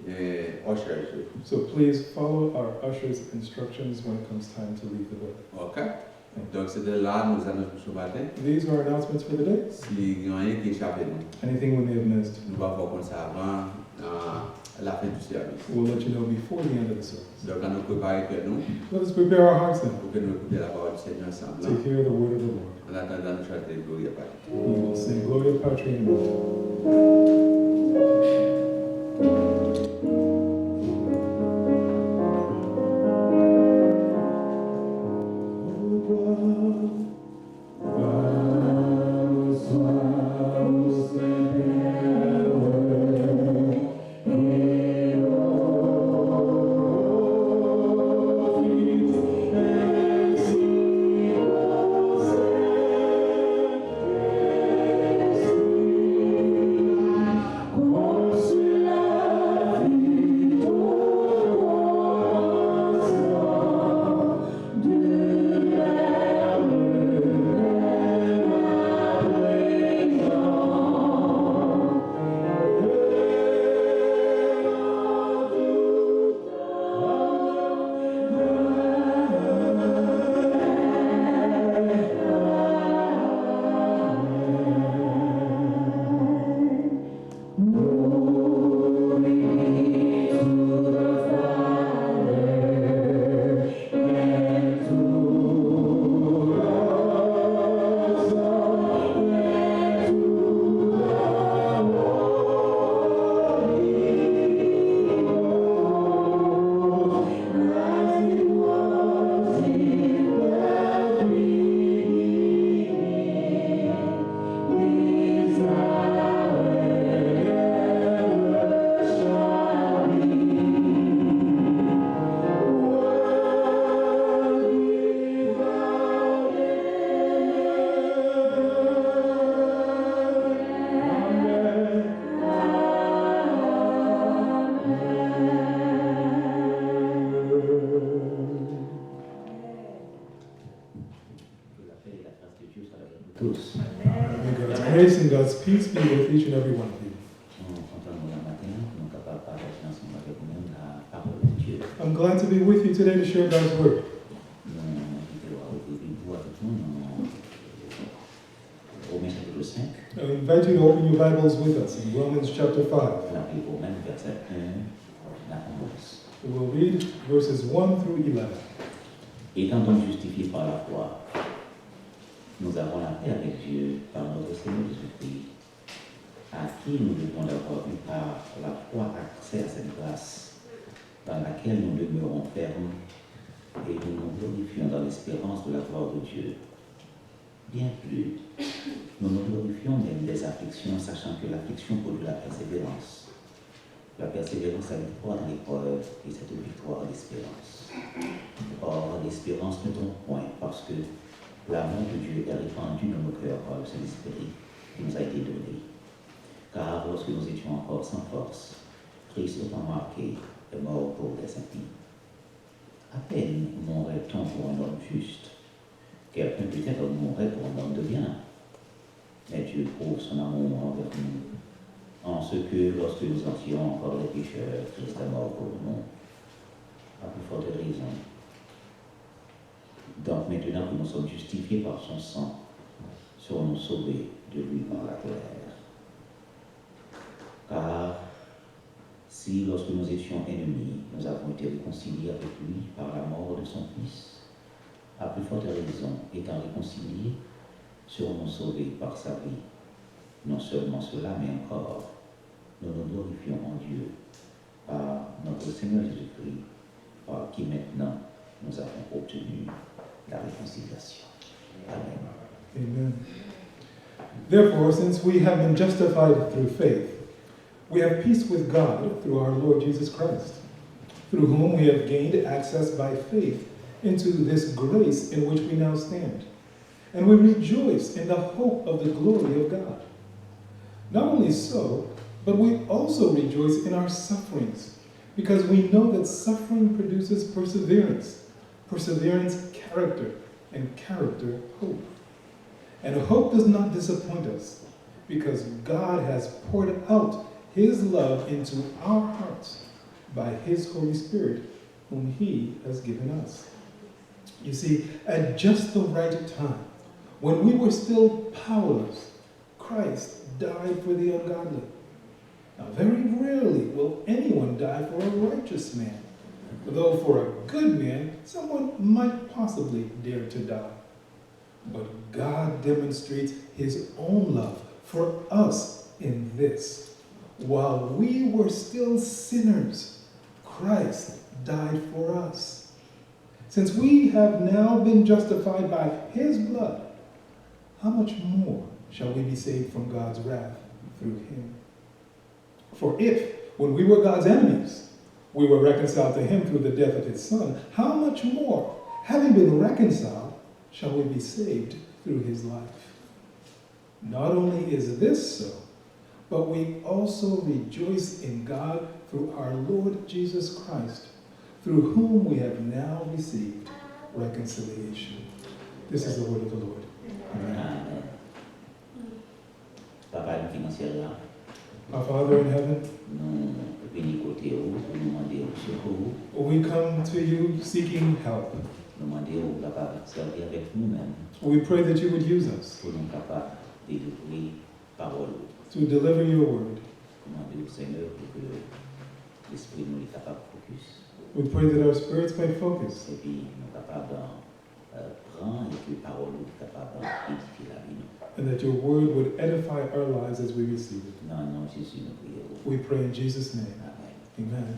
eh, ushers yo. So please follow our ushers' instructions when it comes time to leave the building. Ok. Donk, se de la nou anons pou ce matin. These are announcements for the day. Si gen anyen ki echape nou, Anything we may have missed, nou va fè w konn sa avan, ah, la fin du service. We'll let you know before the end of the service. Donk, ann nou prepare kè nou Let us prepare our hearts then pou ke nou koute lapawòl du Senyè ansanm to lan. Hear the word of the Lord. An atandan, nou chante Gloria Patri. We will sing Gloria Patri in a moment. May God's grace and God's peace be with each and every one of you. I'm glad to be with you today to share God's word. I invite you to open your Bibles with us in Romans chapter five. We'll read verses one through eleven. Étant donc justifiés par la foi, nous avons la paix avec Dieu par notre Seigneur Jésus-Christ, à qui nous devons d'avoir eu par la foi accès à cette grâce dans laquelle nous demeurons fermes et nous nous glorifions dans l'espérance de la gloire de Dieu. Bien plus, nous nous glorifions même des afflictions, sachant que l'affliction produit la persévérance. La persévérance a une foi dans l'épreuve, et cette victoire en espérance. Or, l'espérance ne trompe point, parce que l'amour de Dieu est répandu dans nos cœurs par le Saint-Esprit qui nous a été donné. Car lorsque nous étions encore sans force, Christ, autant marqué, est mort pour des impies. À peine mourrait-on pour un homme juste, quelqu'un peut-être mourrait pour un homme de bien. Mais Dieu prouve son amour envers nous, en ce que, lorsque nous étions encore des pécheurs, Christ est mort pour nous. À plus forte raison. Donc maintenant que nous sommes justifiés par son sang, serons-nous sauvés de lui par la colère. Car si, lorsque nous étions ennemis, nous avons été réconciliés avec lui par la mort de son Fils, à plus forte raison, étant réconciliés, serons-nous sauvés par sa vie. Non seulement cela, mais encore, nous nous glorifions en Dieu par notre Seigneur Jésus-Christ, par qui maintenant nous avons obtenu la réconciliation. Amen. Amen. Therefore, since we have been justified through faith, we have peace with God through our Lord Jesus Christ, through whom we have gained access by faith into this grace in which we now stand. And we rejoice in the hope of the glory of God. Not only so, but we also rejoice in our sufferings, because we know that suffering produces perseverance, perseverance, character, and character, hope. And hope does not disappoint us, because God has poured out his love into our hearts by his Holy Spirit, whom he has given us. You see, at just the right time, when we were still powerless, Christ died for the ungodly. Now, very rarely will anyone die for a righteous man, though for a good man, someone might possibly dare to die. But God demonstrates his own love for us in this: while we were still sinners, Christ died for us. Since we have now been justified by his blood, how much more shall we be saved from God's wrath through him? For if, when we were God's enemies, we were reconciled to him through the death of his Son, how much more, having been reconciled, shall we be saved through his life? Not only is this so, but we also rejoice in God through our Lord Jesus Christ, through whom we have now received reconciliation. This is the word of the Lord. Amen. Amen. Papa nou ki nan syèl la, Our Father in heaven, nou vini kote ou pou nou mande ou sekou. We come to you seeking help. Nou mande ou kapab sèvi avèk nou menm We pray that you would use us pou nou kapab delivre pawòl ou. To deliver your word. Nou mande ou, Senyè, pou ke lespri nou li kapab fokis. We pray that our spirits may focus Epi nou kapab euh, pran e ke pawòl ou li kapab edifye lavi nou. And that your word would edify our lives as we receive it. Nan non Jezi nou priye ou. We pray in Jesus' name. Amen. Amen.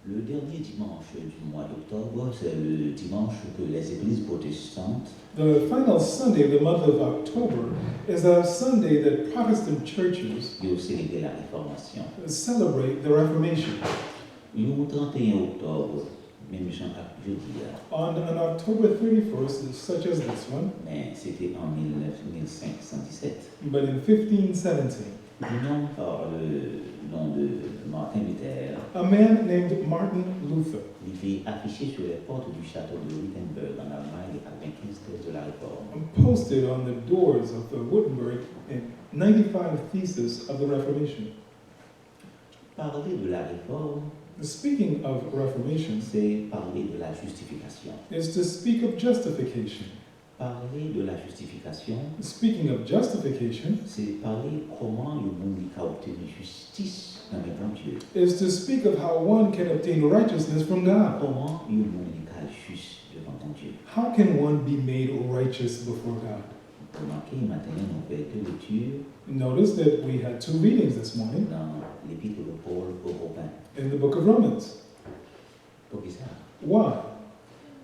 Le dernier dimanche du mois d'octobre, c'est le dimanche que les églises protestantes The final Sunday of the month of October is a Sunday that Protestant churches yo célébrer la Réformation. Celebrate the Reformation. Yon trannteyen oktòb, menm jan ak jodi a, On an October thirty-first, such as this one, men se te an mil nèf, mil senk san disèt. But in fifteen seventeen, Un homme par le nom de Martin Luther, a man named Martin Luther li te afiche sur les portes du château de Wittenberg en Allemagne les quatre-vingt-quinze thèses de la Réforme. Posted on the doors of the Wittenberg in ninety-five theses of the Reformation. Parler de la Réforme, Speaking of Reformation c'est parler de la justification. Is to speak of justification. Parler de la justification, Speaking of justification c'est parler comment yon moun li ka obtenir jistis nan men Bondye. Is to speak of how one can obtain righteousness from God. Comment yon moun li ka jis devan Bondye. How can one be made righteous before God? Remarquez, maten an, nou fè de lecture Notice that we had two readings this morning dans l'épître de Paul aux Romains. In the book of Romans. Poukisa? Why?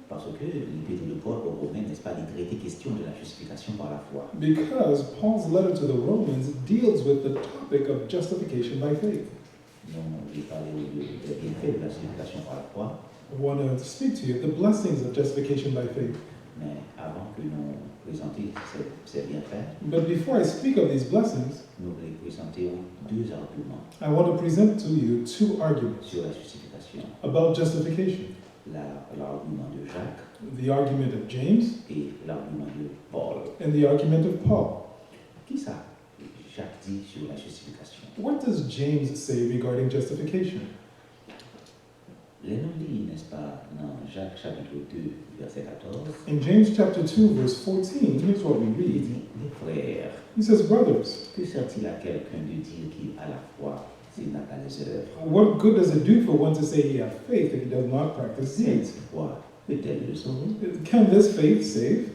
Parce que l'épître de Paul aux Romains, n'est-ce pas, il traite question de la justification par la foi. Because Paul's letter to the Romans deals with the topic of justification by faith. Nou vle pale ou de, de bienfè de la justification par la foi. I want to speak to you of the blessings of justification by faith. Men avan ke nou prezante ces, ces bienfaits, But before I speak of these blessings, nou vle prezante ou de arguments I want to present to you two arguments sur la justification. About justification. La, l'argument de Jacques The argument of James et l'argument de Paul. And the argument of Paul. Kisa Jak di sur la justification? What does James say regarding justification? Lè nou li, n'est-ce pas, nan Jak chapitre deux, verset quatorze, In James chapter two, verse fourteen, here's what we il read. Dit, mes frères, He says, "Brothers, que sert-il à quelqu'un de dire qu'il a la foi s'il n'a pas les œuvres? What good does it do for one to say he hath faith if he does not practice Cette deeds? Foi peut-elle le sauver?" Can this faith save?"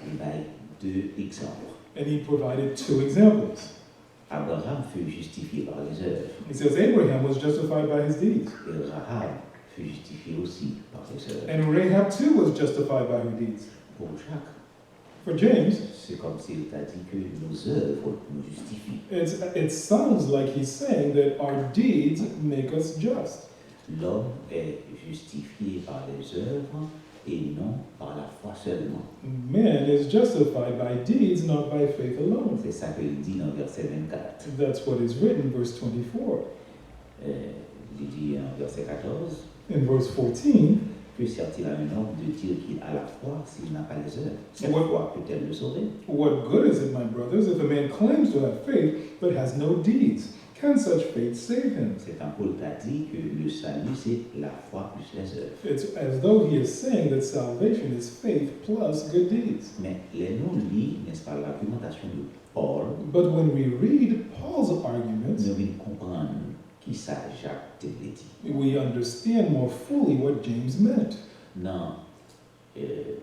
Il bay deux exemples. And he provided two examples. Abraham fut justifié par les œuvres. He says Abraham was justified by his deeds. Et Rahab fut justifiée aussi par les œuvres. And Rahab too was justified by her deeds. Pour Jacques, For James, c'est comme s'il t'a dit que nos œuvres nous justifient. it's, it sounds like he's saying that our deeds make us just. L'homme est justifié par les œuvres et non par la foi seulement. Man is justified by deeds, not by faith alone. C'est ça qu'il dit dans verset vingt-quatre. That's what is written, verse twenty-four. Euh, il dit en verset quatorze, In verse fourteen, Que sert-il à un homme de dire qu'il a la foi s'il n'a pas les œuvres? Cette What- Foi peut-elle le sauver? What good is it, my brothers, if a man claims to have faith but has no deeds? Can such faith save him? C'est quand Paul t'a dit que le salut, c'est la foi plus les œuvres. It's as though he is saying that salvation is faith plus good deeds. Men lè nou li, n'est-ce pas, l'argumentation de Paul, But when we read Paul's arguments, nou vin konprann kisa Jak te vle di. We understand more fully what James meant. Nan euh,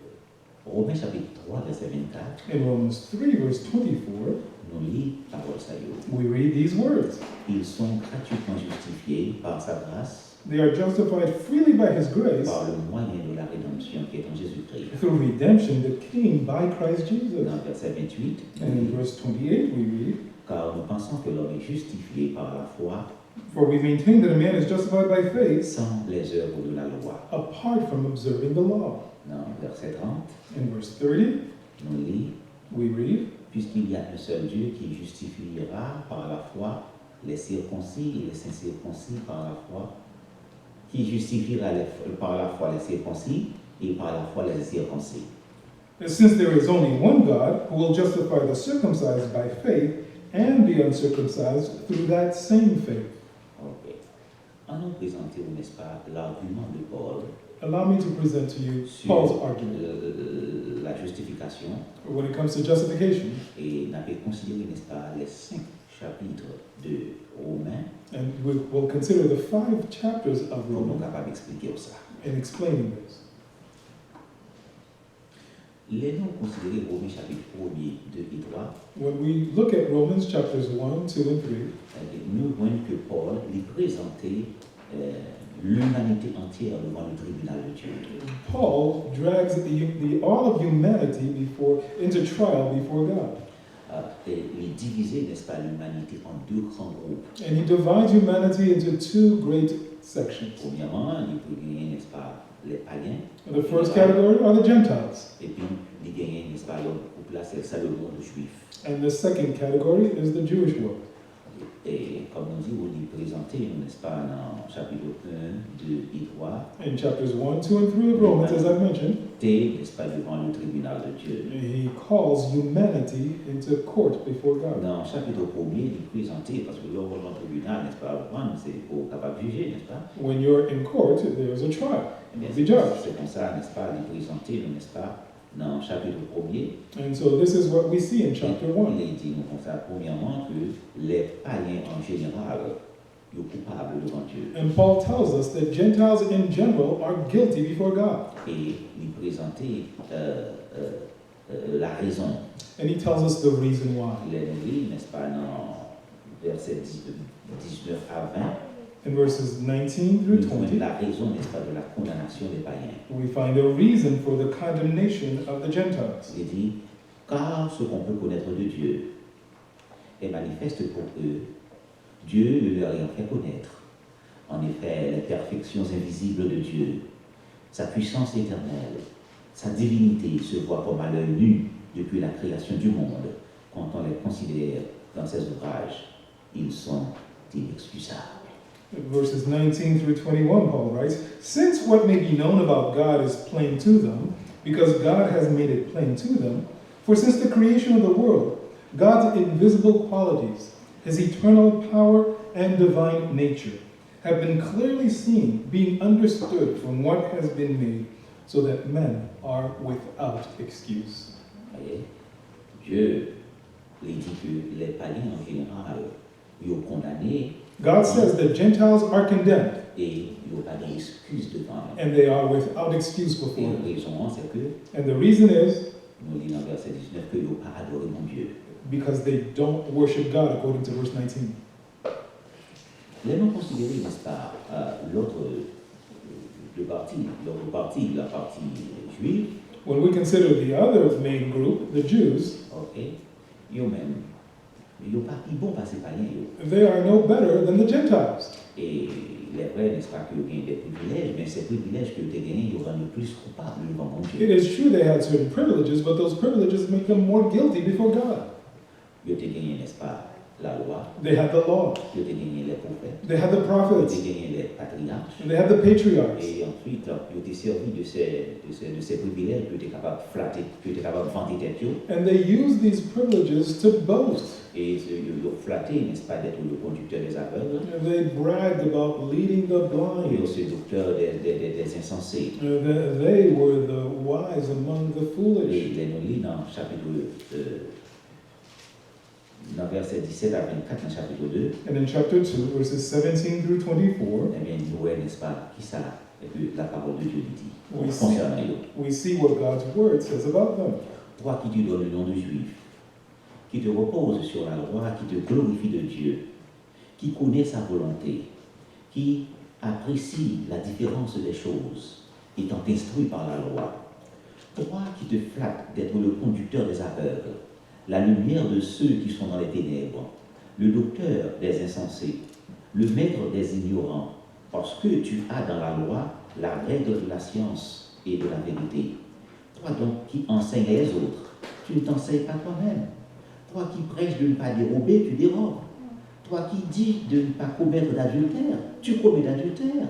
Romains chapitre trois, verset vingt-quatre, In Romans three, verse twenty-four, nou li pawòl sa yo. We read these words. Ils sont gratuitement justifiés par sa grâce, They are justified freely by his grace par le moyen de la rédemption qui est en Jésus-Christ. Through redemption that came by Christ Jesus. Dans verset vingt-huit, And in verse twenty-eight, we read, Car nous pensons que l'homme est justifié par la foi For we maintain that a man is justified by faith sans les œuvres de la loi. Apart from observing the law. Dans verset trente, In verse thirty, nous lit, we read, Puisqu'il y a un seul Dieu qui justifiera par la foi les circoncis et les incirconcis par la foi, qui justifiera les- par la foi les circoncis et par la foi les incirconcis. Since there is only one God who will justify the circumcised by faith and the uncircumcised through that same faith. Ok. An nou prezante w, n'est-ce pas, l'argument de Paul Allow me to present to you sur Paul's argument euh, la justification when it comes to justification, et n ap konsidere, n'est-ce pas, les cinq chapitres de Romains and we will consider the five chapters of pou nou Romans kapab eksplike w sa. in explaining this. Lè nou konsidere Romen chapit premye, de e twa, When we look at Romans chapters one, two, and three, nou jwenn ke Pòl li prezante euh, l'humanité entière devant le tribunal de Dieu. Paul drags the, the, all of humanity before into trial before God. Euh, et li divize, n'est-ce pas, l'humanité en deux grands groupes. And he divides humanity into two great sections. Premyèman, li pou genyen, n'est-ce pas, les païens. The first category are the Gentiles, Epi li genyen, n'est-ce pas, lòt gwoup la, se sa le monde juif. And the second category is the Jewish world. E kòm nou di, li prezante nou, n'est-ce pas, nan chapit un, de e twa, In chapters one, two, and three of Romans, as I mentioned, te, n'est-ce pas, devant le tribunal de Dieu. He calls humanity into court before God. Nan chapit premye, li prezante, paske lè w nan tribinal, n'est-ce pas, ou konprann, se pou w kapab jije, n'est-ce pas? When you're in court, there's a trial. Ebyen, Be judged. Se konsa, n'est-ce pas, li prezante nou, n'est-ce pas, nan chapit premye. And so this is what we see in chapter one. Li di nou konsa, premyèman, ke les païens en général, yo koupab devan Dye. And Paul tells us that Gentiles in general are guilty before God. E li prezante euh, euh, euh, la rezon. And he tells us the reason why. Lè nou li, n'est-ce pas, nan vèsè diznèf a ven, In verses nineteen through nou jwenn twenty, la rezon, n'est-ce pas, de la condamnation des païens. We find a reason for the condemnation of the Gentiles. Li di, car ce qu'on peut connaître de Dieu est manifeste pour eux, Dieu le leur ayant fait connaître. En effet, les perfections invisibles de Dieu, sa puissance éternelle, sa divinité se voient comme à l'œil nu depuis la création du monde. Quand on les considère dans ses ouvrages, ils sont inexcusables. Verses nineteen through twenty-one, Paul writes, "Since what may be known about God is plain to them, because God has made it plain to them, for since the creation of the world, God's invisible qualities, his eternal power and divine nature, have been clearly seen, being understood from what has been made, so that men are without excuse." Dye, li di ke lè payen an jeneral, yo kondane. God says the Gentiles are condemned. E yo pa gen eskiz devan li. And they are without excuse before Him. And the reason is, nou li nan vèsè diznèf, ke yo pa adore Bondye. Because they don't worship God, according to verse nineteen. Lè nou konsidere, n'est-ce pas, euh, l'autre, euh, de parti, l'autre parti, la partie juive. When we consider the other main group, the Jews, Ok, yo menm, yo pa pi bon pase payen yo. They are no better than the Gentiles. E lè vre, n'est-ce pas, ke yo gen de privilèj, men se privilèj ke yo te genyen, yo rann yo plis koupab devan Bondye. It is true they had certain privileges, but those privileges make them more guilty before God. Yo te genyen, n'est-ce pas, lalwa. They had the law. Yo te genyen lè pwofèt. They had the prophets. Yo te genyen lè patriyach. And they had the patriots. E answit, yo te sèvi de se, de se, de se privilèj pou yo te kapab flate, pou yo te kapab vante tèt yo. And they used these privileges to boast. E yo, yo flate, n'est-ce pas, d'être le conducteur des aveugles. And they bragged about leading the blind. Yo se doktè des, des, des, des insensés. And they, they were the wise among the foolish. E lè nou li nan chapit, euh, Nan vèsè disèt a vennkat nan chapit de, And in chapter two, verses seventeen through twenty-four, ebyen, nou wè, nèspa, kisa ke lapawòl de Dye li di konsènan yo. We see what God's word says about them. Toi qui te donnes le nom de juif, qui te reposes sur la loi, qui te glorifie de Dieu, qui connaît sa volonté, qui apprécie la différence des choses, étant instruit par la loi. Toi qui te flattes d'être le conducteur des aveugles, la lumière de ceux qui sont dans les ténèbres, le docteur des insensés, le maître des ignorants, parce que tu as dans la loi la règle de la science et de la vérité. Toi donc qui enseignes les autres, tu ne t'enseignes pas toi-même. Toi qui prêches de ne pas dérober, tu dérobes. Toi qui dis de ne pas commettre d'adultère, tu commets l'adultère.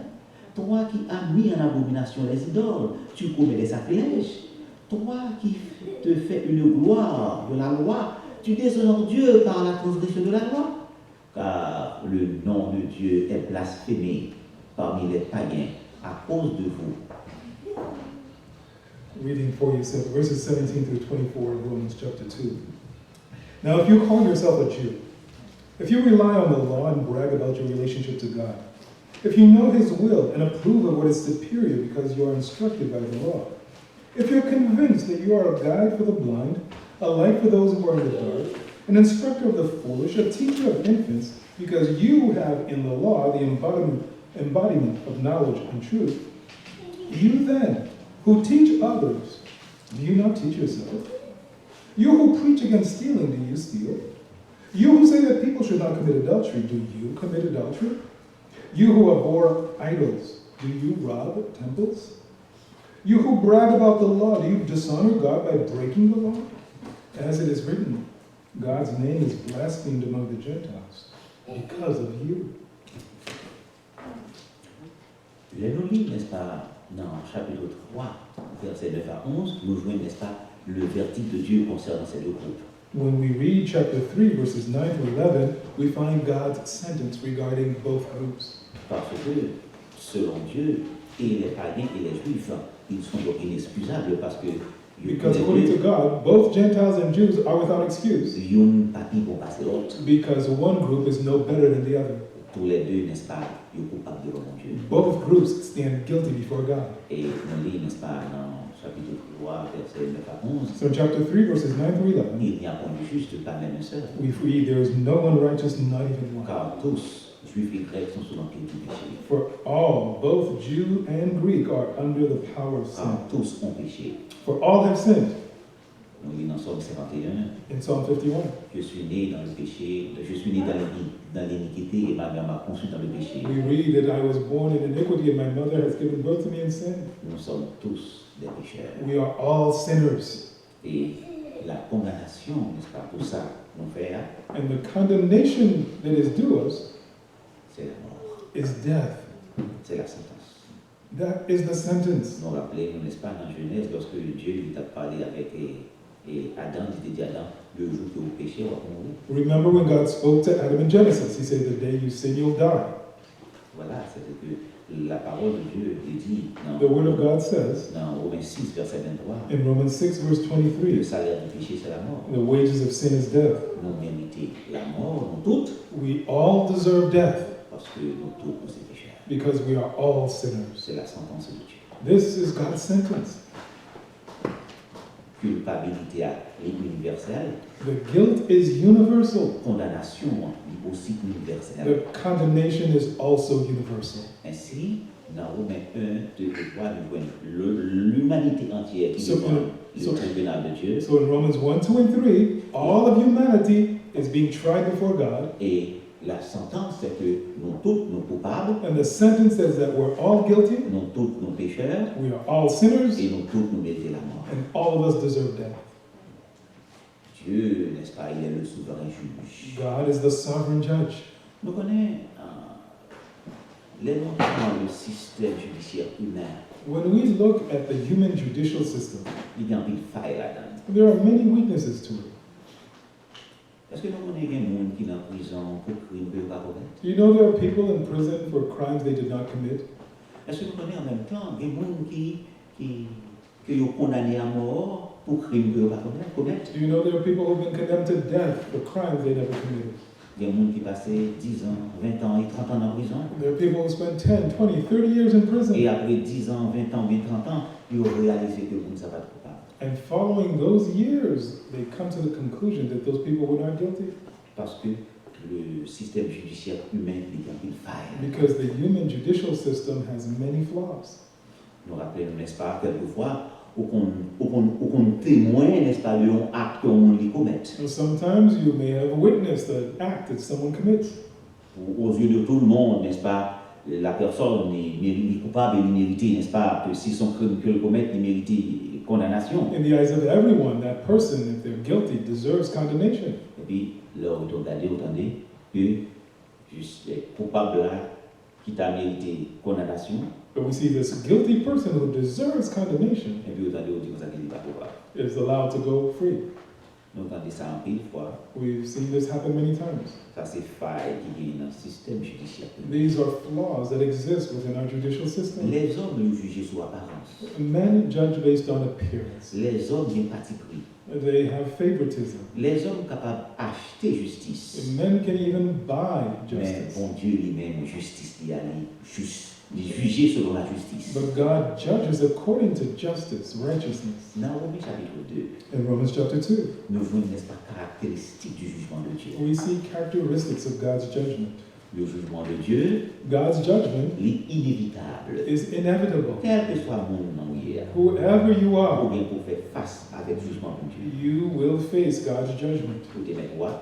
Toi qui as mis en abomination les idoles, tu commets des sacrilèges. Toi qui te fais une gloire de la loi, tu déshonores Dieu par la transgression de la loi. Car le nom de Dieu est blasphémé parmi les païens à cause de vous. Reading for you, verses seventeen through twenty-four of Romans chapter two. Now, if you call yourself a Jew, if you rely on the law and brag about your relationship to God, if you know His will and approve of what is superior because you are instructed by the law, if you're convinced that you are a guide for the blind, a light for those who are in the dark, an instructor of the foolish, a teacher of infants, because you have in the law the embodiment, embodiment of knowledge and truth, you then, who teach others, do you not teach yourself? You who preach against stealing, do you steal? You who say that people should not commit adultery, do you commit adultery? You who abhor idols, do you rob temples? You who brag about the law, do you dishonor God by breaking the law? As it is written, God's name is blasphemed among the Gentiles because of you. Lè nou li, nèspa, nan chapit twa, vèsè nèf a onz, nou jwenn, nèspa, le verdict de Dieu concernant ces deux groupes. When we read chapter three, verses nine to eleven, we find God's sentence regarding both groups. Parce que, selon Dieu, et les païens et les juifs, ils sont donc inexcusables parce que Because according to God, both Gentiles and Jews are without excuse. Youn pa pi bon pase lòt. Because one group is no better than the other. Toulède, nèspa, yo koupab devan Bondye. Both groups stand guilty before God. E nou li, nèspa, nan chapit twa, vèsè nèf a onz. So in chapter three, verses nine through eleven, Il n'y a point de juste, pas même un seul. We read, there is no one righteous, not even one. Car tous, Juifs et Grecs sont sous l'empire du péché. For all, both Jew and Greek, are under the power of sin. Car tous ont péché. For all have sinned. Nou li nan Sòm senkanteyen. In Psalm fifty-one. Je suis né dans le péché, je suis né dans l'ini-, dans l'iniquité et ma mère m'a conçu dans le péché. We read that I was born in iniquity and my mother has given birth to me in sin. Nous sommes tous des pécheurs. We are all sinners. E la kondanasyon, nèspa, pou sa nou fè a, And the condemnation that is due us se lamò. is death. Se la santans. That is the sentence. Nou raple nou, nèspa, nan Jenèz, lòske Dye li t ap pale avèk e, e Adan, li te di Adan, le jou ke ou peche, w ap mouri. Remember when God spoke to Adam in Genesis, he said, "The day you sin, you'll die." Vwala, se ke la pawòl de Dye li di nan, The Word of God says nan Women sis, vèsè venntwa, in Romans six, verse le twenty-three, salaire du péché, c'est la mort. "The wages of sin is death." Nou merite lanmò, nou tout, We all deserve death paske nou tout nou se pechè. because we are all sinners. Se la santans de Dye. This is God's sentence. Kilpabilite a li inivèsèl, The guilt is universal. Kondanasyon an li osi inivèsèl. The condemnation is also universal. Ensi, nan Women en, de e twa, nou jwenn le- limanite antyè ki So, devan so- le tribinal de Dye. So in Romans one, two, and three, all of humanity is being tried before God. E la santans, se ke nou tout nou koupab, And the sentence says that we're all guilty, nou tout nou pechè, we are all sinners, e nou tout nou merite lanmò. And all of us deserve death. Dye, n'est-ce pas, il est le souverain juge. God is the sovereign judge. Nou konnen, ah, lè nou pran le sistèm jidisyè imen, When we look at the human judicial system, li gen anpil fay ladan. There are many weaknesses to it. Èske nou konnen gen moun ki nan prizon pou krim ke yo pa komèt? Do you know there are people in prison for crimes they did not commit? Èske nou konnen an menm tan gen moun ki, ki, ke yo kondane a mò pou krim ke yo pa komèt? komèt? Do you know there are people who've been condemned to death for crimes they never committed? Gen moun ki pase diz an, ven tan e trant an nan prizon. There are people who spend ten, twenty, thirty years in prison. E apre diz an, ven tan oubyen trant an, yo reyalize ke moun sa pa t koupab. And following those years, they come to the conclusion that those people were not guilty. Paske le sistèm jidisyè imen li gen anpil fay. Because the human judicial system has many flaws. Nou raple nou, nèspa, kèlkefwa, ou konn, ou konn, ou konn temwen, nèspa, de yon ak ke yon moun li komèt. And sometimes you may have witnessed an act that someone commits. Pour, aux yeux de tout le monde, n'est-ce pas, la personne li, li, li koupab e li merite, n'est-ce pas, que si son crime ke l komèt, li merite kondanasyon. In the eyes of everyone, that person, if they're guilty, deserves condemnation. Epi, lè ou tou gade, ou tande ke jis, eh, koupab la ki ta merite kondanasyon, But we see this guilty person who deserves condemnation epi ou tande ou di konsa ke li pa koupab. is allowed to go free. Nou tande sa anpil fwa. We've seen this happen many times. Sa se fay ki genyen nan sistèm jidisyè. These are flaws that exist within our judicial system. Lèzòm yo jije sou aparans. Men judge based on appearance. Lèzòm gen patipri. They have favoritism. Lèzòm kapab achte jistis. Men can even buy Men justice. Bondye li menm, jistis li a, li jis. Li jije selon lajistis. But God judges according to justice, righteousness. Nan Women chapit de, In Romans chapter two, nou jwenn, nèspa, karakteristik du jugement de Dieu. We see characteristics of God's judgment. Le jugement de Dieu, God's judgment li inevitab. Is inevitable. Kèlkeswa moun nan ou ye a, Whoever you are, ou gen pou fè fas avèk jijman Bondye. You will face God's judgment. Ou te mèt wa,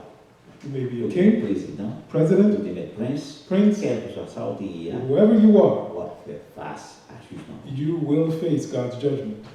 You may be a ou te mèt king, prezidan, president, ou te mèt prens, prince. Kèlkeswa sa ou te ye a, Whoever you are, w ap fè fas a jijman. You will face God's judgment.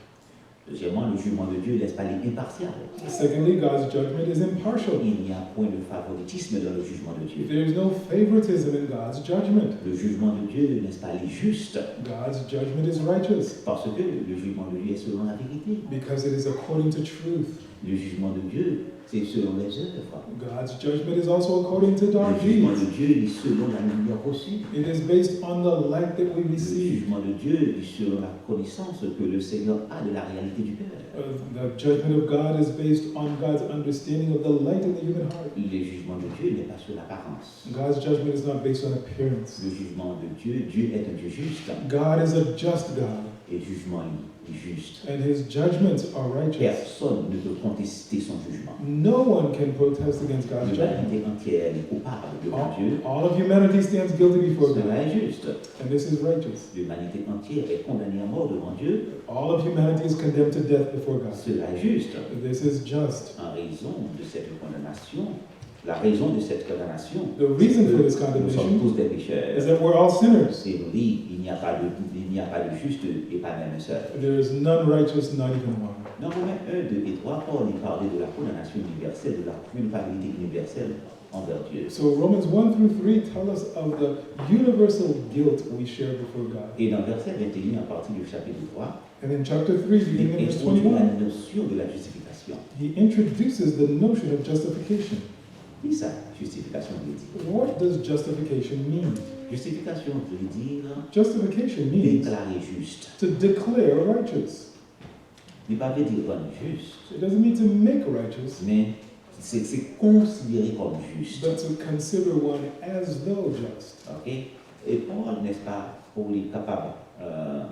Dezyèmman, le jugement de Dieu, n'est-ce pas, li enpasyal. Secondly, God's judgment is impartial. Il n'y a point de favoritisme dans le jugement de Dieu. There is no favoritism in God's judgment. Le jugement de Dieu, n'est-ce pas, li juste. God's judgment is righteous. Parce que le jugement de Dieu est selon la vérité. Because it is according to truth. Le jugement de Dieu, c'est selon les œuvres. God's judgment is also according to Le dark jugement deeds. De Dieu est selon la lumière reçue. It is based on the light that we Le receive. Jugement de Dieu est selon la connaissance que le Seigneur a de la réalité du cœur. Uh, the judgment of God is based on God's understanding of the light in the human heart. Le jugement de Dieu n'est pas sur l'apparence. God's judgment is not based on appearance. Le jugement de Dieu, Dieu est un Dieu juste. God is a just God. Et jugement li, li juste. And his judgments are righteous. Personne ne peut contester son jugement. No one can protest against God's judgment. L'humanité entière est coupable devant Dieu. All, all of humanity stands guilty before God. Cela est juste. And this is righteous. L'humanité entière est condamnée à mort devant Dieu. All of humanity is condemned to death before God. Cela est juste. This is just. En raison de cette condamnation, la raison de cette condamnation, The reason for this nous sommes condemnation tous des pécheurs. Is that we're all sinners. Et nous dit, il n'y a pas de, il n'y a pas de juste et pas même un seul. There is none righteous, not even one. Dans Romains un, deux et trois, Paul il parlait de la condamnation universelle, de la culpabilité universelle. envers Dieu. So Romans one through three tell us of the universal guilt we share before God. Et dans verset vingt et un, à partir du chapitre trois, And in chapter three, il beginning in verse introduit la twenty-one, notion de la justification. He introduces the notion of justification. Ki sa justification veut dire? What does justification mean? Justification veut dire Justification means déclarer juste. To declare righteous. Li pa vle di rann jis, It doesn't mean to make righteous, men se se konsidere kòm jis. But to consider one as though just. Ok? E Pòl, n'est-ce pas, pou li kapab euh,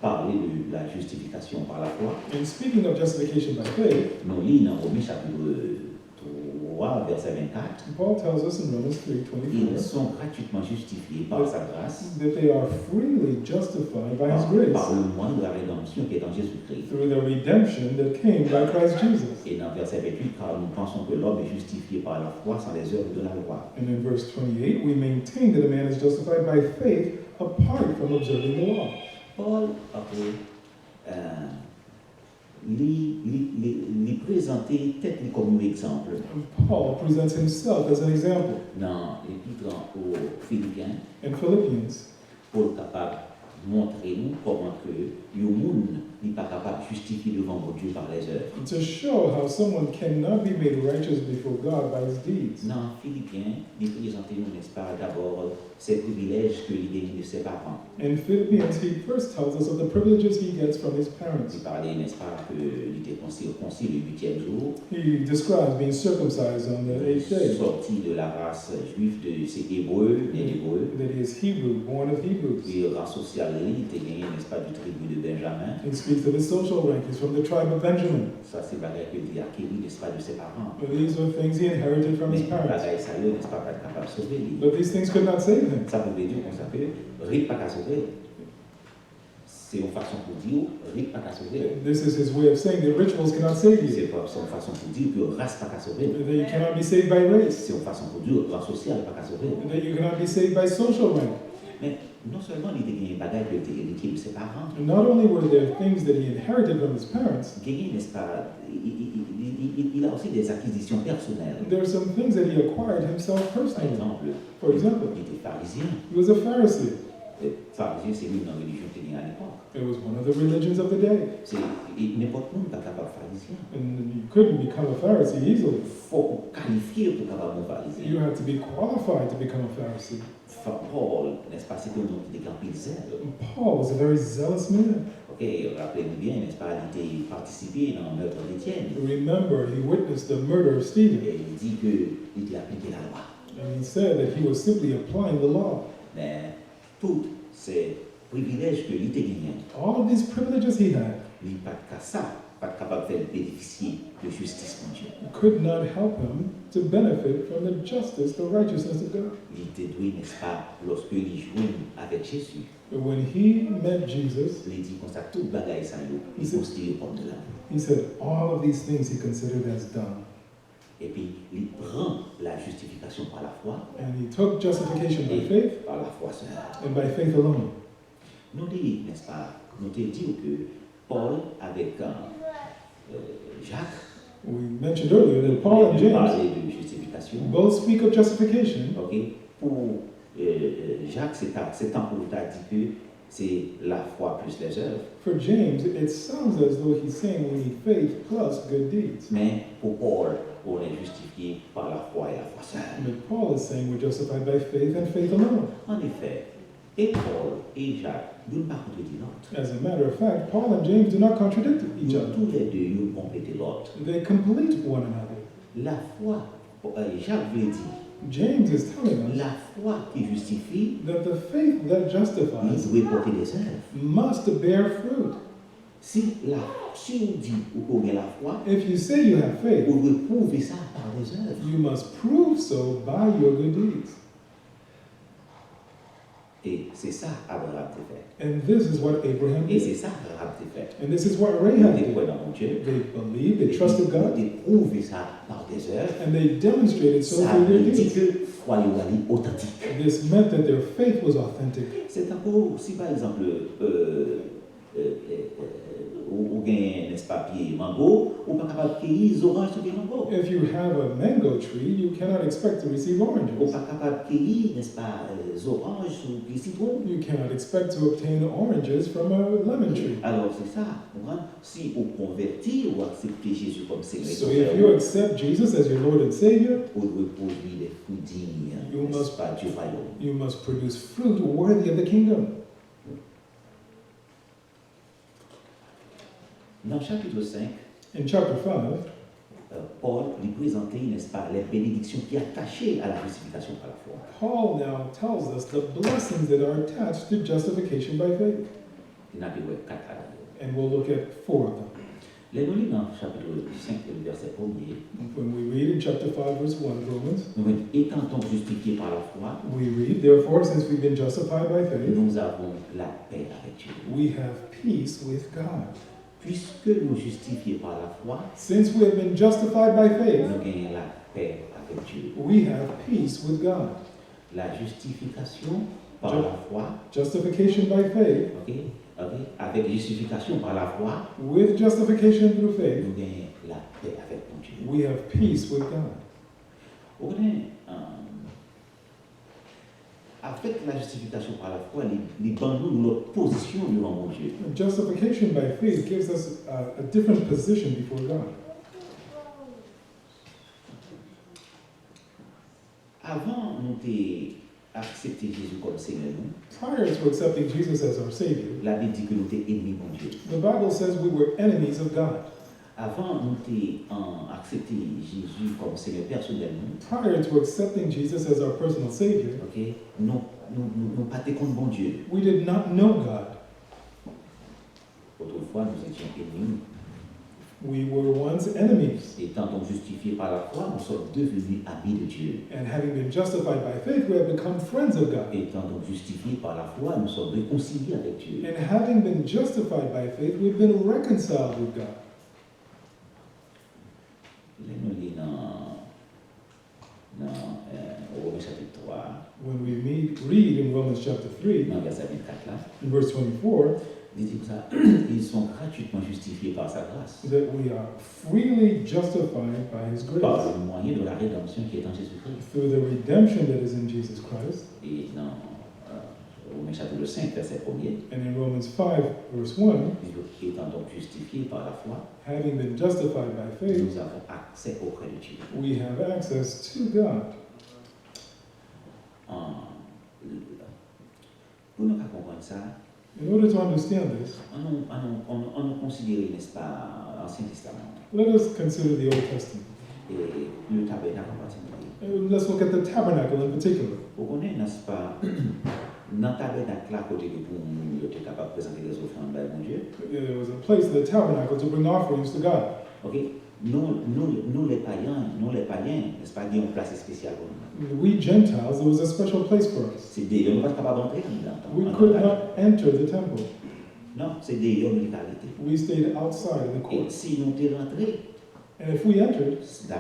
parler de la justification par la foi, And speaking of justification by faith, nou li nan Romen chapitre trois, verset vingt-quatre, Paul tells us in Romans three twenty-four ils sont gratuitement justifiés par sa grâce, that they are freely justified by His par, grace par le moyen de la rédemption qui est en Jésus-Christ. Through the redemption that came by Christ Jesus. Et dans verset vingt-huit, car nous pensons que l'homme est justifié par la foi sans les œuvres de la loi. And in verse twenty-eight, we maintain that a man is justified by faith apart from observing the law. Pòl, ok, euh, li, li, li, li prezante tèt li kòm yon egzanp. Paul presents himself as an example. Nan epit o Filipyen, In Philippians, pou l kapab montre nou kòman ke yon moun li pa kapab jistifye devan Bondye pa lèzèv. To show how someone cannot be made righteous before God by his deeds. Nan Filipyen, li prezante nou, n'est-ce pas, dabò se privilèj ke li genyen de se paran. In Philippians, he first tells us of the privileges he gets from his parents. Li pale, n'est-ce pas, ke li te kon- sirkonsi le huitième jour. He describes being circumcised on the eighth day, Sorti de la race juive de ces Hébreux, des Hébreux. That he is Hebrew, born of Hebrews. E ran sosyal li, li te genyen, n'est-ce pas, du tribu de Benjamin. He speaks of his social rank. He's from the tribe of Benjamin. Sa se bagay ke li akeri, n'est-ce pas, de ses parents. But these are things he inherited from his Men parents. Bagay sa yo, n'est-ce pas, pa t kapab sove li. But these things could not save him. Sa pou vle di konsa ke rit pa ka sove l. Se yon fason pou di w, rit pa ka sove l. This is his way of saying that rituals cannot save you. Se pa- se yon fason pou di w ke ras pa ka sove l. That you cannot be saved by race. Se yon fason pou di w ran sosyal pa ka sove l. That you cannot be saved by social rank. Men non sèlman li te genyen bagay ke li te eritye de se paran, And not only were there things that he inherited from his parents, genyen, n'est-ce pas, il, il, il, il, il a aussi des acquisitions personnelles. There are some things that he acquired himself Pa personally. Egzanp, For example, li te farizyen. He was a Pharisee. E farizyen se youn nan relijyon ki te gen alepòk. It was one of the religions of the day. Se e nenpòt moun pa kapab farizyen. And you couldn't become a Pharisee easily. Fòk ou kalifye pou kapab yon farizyen. You had to be qualified to become a Pharisee. Fa- Pòl, n'est-ce pas, se te yon nonm ki te gen anpil zèl. Paul was a very zealous man. Ok, raple nou byen, n'est-ce pas, li te patisipe nan mèt Etyèn. Remember, he witnessed the murder of Stephen. E li di ke li te aplike lalwa. And he said that he was simply applying the law. Men tout se privilèj ke li te genyen, All of these privileges he had, li pa t ka sa, pa t kapab fè l benefisye de jistis Bondye. Could not help him to benefit from the justice, the righteousness of God. Li te dwe, n'est-ce pas, lòske li jwenn avèk Jezi, When he met Jesus, li di konsa, tout bagay sa yo, li konsidere kòm de la. He said all of these things he considered as done. Epi li pran la justification par la foi. And he took justification by faith Par la foi seulement. And by faith alone. Nou li, n'est-ce pas, nou te di ke Pòl avèk euh, euh, Jacques, We mentioned earlier that Paul and te James pale de justification. Both speak of justification. Ok, pou euh, euh, Jacques, se ta- se tankou ta di ke se la foi plus les œuvres. For James, it sounds as though he's saying we need faith plus good deeds. Men pou Pòl, on est justifié par la foi et la foi seule. But Paul is saying we're justified by faith and faith alone. An efè, e Pòl e Jacques, youn pa kontredi lòt. As a matter of fact, Paul and James do not contradict each Yo other. Tou lè de yo konplete lòt. They complete one another. La foi, euh, Jacques vle di, James is telling us la foi ki jistifye, that the faith that li justifies dwe pote des œuvres. Must bear fruit. Si la, si ou di ou gen la foi, If you say you have faith, ou dwe pwouve sa par des œuvres. You must prove so by your good deeds. E se sa Abraham te fè. And this is what Abraham E se did. Sa Rahab te fè. And this is what Yo Rahab te did. Kwè nan Bondye. They believed, they trusted Yo God, te pwouve sa par des œuvres. And they demonstrated so Sa through their vle di deeds. Ke fwa yo a li otantik. This meant that their faith was authentic. Se tankou si pa egzanp euh, euh, euh, euh, ou, ou genyen, nèspa, pye mango, ou pa kapab keyi zoranj sou pye mango. If you have a mango tree, you cannot expect to receive oranges. Ou pa kapab keyi, nèspa, euh, zoranj sou pye sitwon. You cannot expect to obtain oranges from a lemon tree. Alò, se sa, ou konprann? Si ou konvèti, ou aksepte Jezi kòm Senyè e Sovè ou, accept Jesus as your Lord and Savior, ou dwe pwodui de fwi diy, you must, nèspa, du royaume. You must produce fruit worthy of the kingdom. Nan chapit senk, in chapter five, euh, Pòl, li prezante, nèspa, les bénédictions ki atache a la justification par la foi. Paul now tells us the blessings that are attached to justification by faith. E n ape wè kat ladan yo. And we'll look at four of them. Lè nou li nan chapit senk, vèsè premye, when we read in chapter five, verse one of Romans, nou jwenn, étant donc justifiés par la foi, we read, therefore, since we've been justified by faith, nous avons la paix avec Dieu. We have peace with God. Puisque nous justifiés par la foi, since we have been justified by faith, nou genyen lapè avèk Dye. We have peace with God. La justification par la foi. Justification by faith. Ok, ok. Avec justification par la foi, with justification through faith, nou genyen lapè avèk Bondye. We have peace with God. Ou konnen, euh, avèk la justification par la foi, li, li ban nou lòt pozisyon devan Bondye. Justification by faith gives us a, a different position before God. Avan nou te aksepte Jezi kòm Senyè nou, prior to accepting Jesus as our Savior, Labib di ke nou te ènmi Bondye. The Bible says we were enemies of God. Avan nou te, euh, aksepte Jezi kòm Senyè pèsonèl nou, prior to accepting Jesus as our personal Savior, ok, nou, nou, nou, nou pa te konn Bondye. We did not know God. Autrefois, nous étions ennemis. We were once enemies. Étant donc justifiés par la foi, nous sommes devenus amis de Dieu. And having been justified by faith, we have become friends of God. Étant donc justifiés par la foi, nous sommes réconciliés avec Dieu. And having been justified by faith, we've been reconciled with God. Lè nou li nan, nan, euh, Women chapit twa, when we meet, read in Romans chapter three, nan vèsè vennkat la, in verse twenty-four, li di konsa, ils sont gratuitement justifiés par sa grâce, that we are freely justified by His grace, par le moyen de la rédemption qui est en Jésus-Christ, through the redemption that is in Jesus Christ. E nan, euh, Women chapit senk, vèsè premye, and in Romans five, verse one, li di, étant donc justifiés par la foi, having been justified by faith, nous avons accès auprès de Dieu. We have access to God. Ah, pou nou ka konprann sa, in order to understand this, ann nou, ann nou, ann nou, ann nou konsidere, nèspa, Ansyen Testaman. Let us consider the Old Testament. E le tabènak an patikilye. And let's look at the tabernacle in particular. Ou konnen, nèspa, nan tabènak la, kote ke pou moun yo te kapab prezante dèzofrann bay Bondye. There was a place in the tabernacle to bring offerings to God. Ok? Nou, nou, nou, lè payen, nou, lè payen, nèspa, gen yon plas espesyal pou nou. We Gentiles, there was a special place for us. Se deyò, nou pa t kapab antre anndan. We could not enter the temple. Non, se deyò nou te ka rete. We stayed outside in the court. E si nou te rantre, and if we entered, se,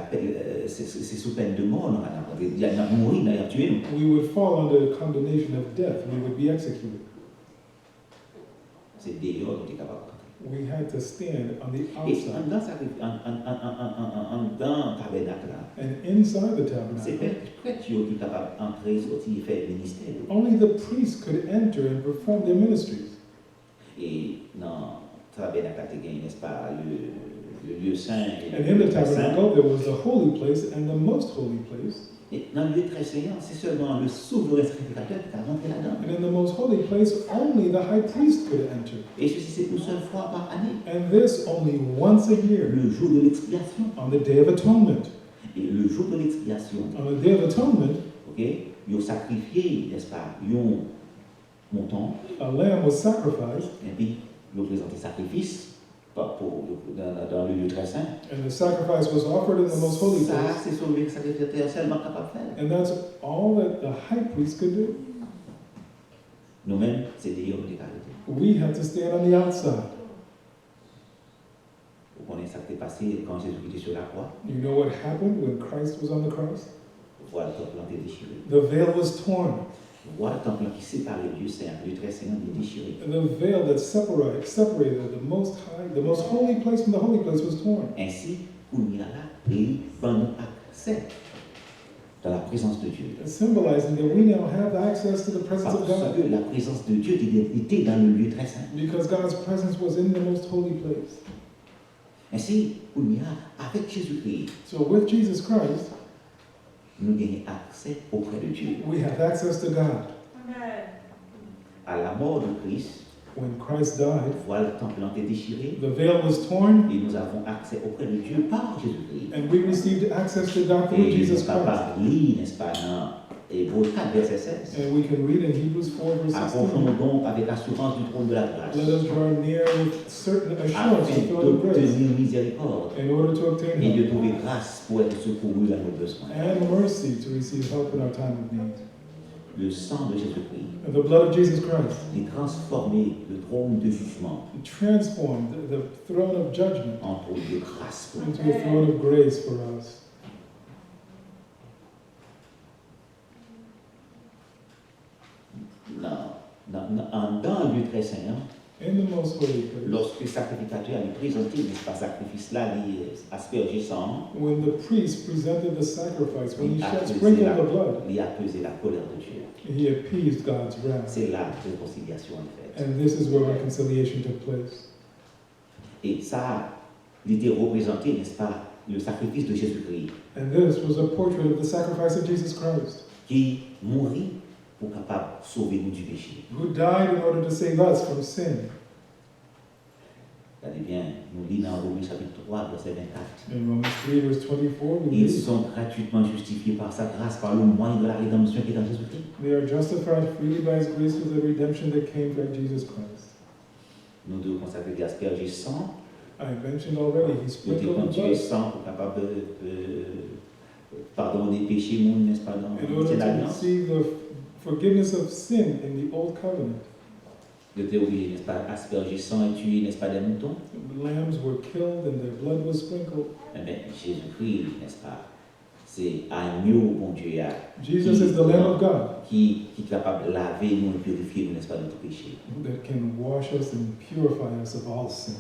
se, se sou pèn de mò nou t ap rantre. Y a, n ap mouri, y ap tiye nou. We would fall under the condemnation of death. We would be executed. Se deyò nou te kapab rantre. We had to stand on the outside. E anndan sakrif-, an, an, anndan tabènak la, and inside the tabernacle, se prèt, prèt yo ki kapab antre, soti, fè ministè yo. Only the priests could enter and perform their ministries. E nan tabènak la te gen, nèspa, le, le lieu saint et le lieu très saint. And in the tabernacle, there was the holy place and the most holy place. E nan lieu très saint an, se sèlman le souverain sacrificateur ki ka rantre ladan. And in the most holy place, only the high priest could enter. E sesi se yon sèl fwa pa ane. And this only once a year. Le jour de l'expiation. On the Day of Atonement. E le jour de l'expiation, on the Day of Atonement, ok, yo sakrifye, nèspa, yon mouton. A lamb was sacrificed. Epi yo prezante sakrifis pa, pou, nan, nan, dans le lieu très saint. And the sacrifice was offered in the most holy place. Sa, se souverain sacrificateur sèlman kapab fè l. And that's all that the high priest could do. Nou menm, se deyò nou te ka rete. We had to stand on the outside. Ou konnen sa k te pase kan Jezi te sou lakwa? You know what happened when Christ was on the cross? Vwal tanp lan te dechire. The veil was torn. Vwal tanp lan ki separe lye sen ak lye trè sen an, li dechire. And the veil that separated, separated the most high, the most holy place from the holy place was torn. Ensi, kounye a la, li ban nou aksè dans la présence de Dieu. Symbolizing that we now have access to the presence of God. Parce que la présence de Dieu était dans le lieu très saint. Because God's presence was in the most holy place. Ensi, kounye a, avèk Jezikri, So with Jesus Christ, nou genyen aksè oprè de Dye. We have access to God. À la mort de Christ, When Christ died, vwal tanp lan te dechire, the veil was torn, et nous avons accès auprès de Dieu par Jésus-Christ. And we received access to God through Et Jesus nou kapab Christ. Li, n'est-ce pas, dans Hébreux quatre, verset seize. And we can read in Hebrews four, verse sixteen. Approchons-nous donc avec assurance du trône de la grâce, Let us draw near with certain assurance to afin the throne of grace d'obtenir miséricorde in order to obtain et de help trouver grâce pour être secourus à nos besoins. and mercy to receive help in our time of need. Le sang de Jésus-Christ And the blood of Jesus Christ a transformé le trône de jugement transformed the throne of judgment en trône de grâce. into a throne of grace for us. Dans, dans, dans, dans le lieu très saint, hein, In the most holy place, lorsque le sacrificateur a présenté, n'est-ce pas, sacrifice là, il aspergé sang, when the priest presented the sacrifice, when he il a shed, pesé sprinkled la, the blood, il a pesé la colère de Dieu. He appeased God's wrath. C'est là que la réconciliation est faite. And this is where reconciliation took place. Et ça, il était représenté, n'est-ce pas, le sacrifice de Jésus-Christ, And this was a portrait of the sacrifice of Jesus Christ, qui mourit pour capable sauver nous du péché. Who died in order to save us from sin. Gade bien, nous lisons dans Romains chapitre trois, verset vingt-quatre. In Romans three, verse twenty-four, we Ils read, sont gratuitement justifiés par sa grâce, par le moyen de la rédemption qui est en Jésus-Christ. They are justified freely by his grace through the redemption that came by Jesus Christ. Nou dwe konsa ke li asperje san, I mentioned already, he li te sprinkled the kontiye blood san pou kapab euh, padone peche moun, n'est-ce pas, dans in order l'ancienne to alliance. Receive the forgiveness of sin in the old covenant. Yo te oblije, n'est-ce pas, asperje san e tiye, n'est-ce pas, des moutons. Lambs were killed and their blood was sprinkled. Enben, Jezikri, n'est-ce pas, se agno Bondye a Jesus is the Lamb of God ki, ki kapab lave nou e pirifye nou, n'est-ce pas, de tout péché. That can wash us and purify us of all sin.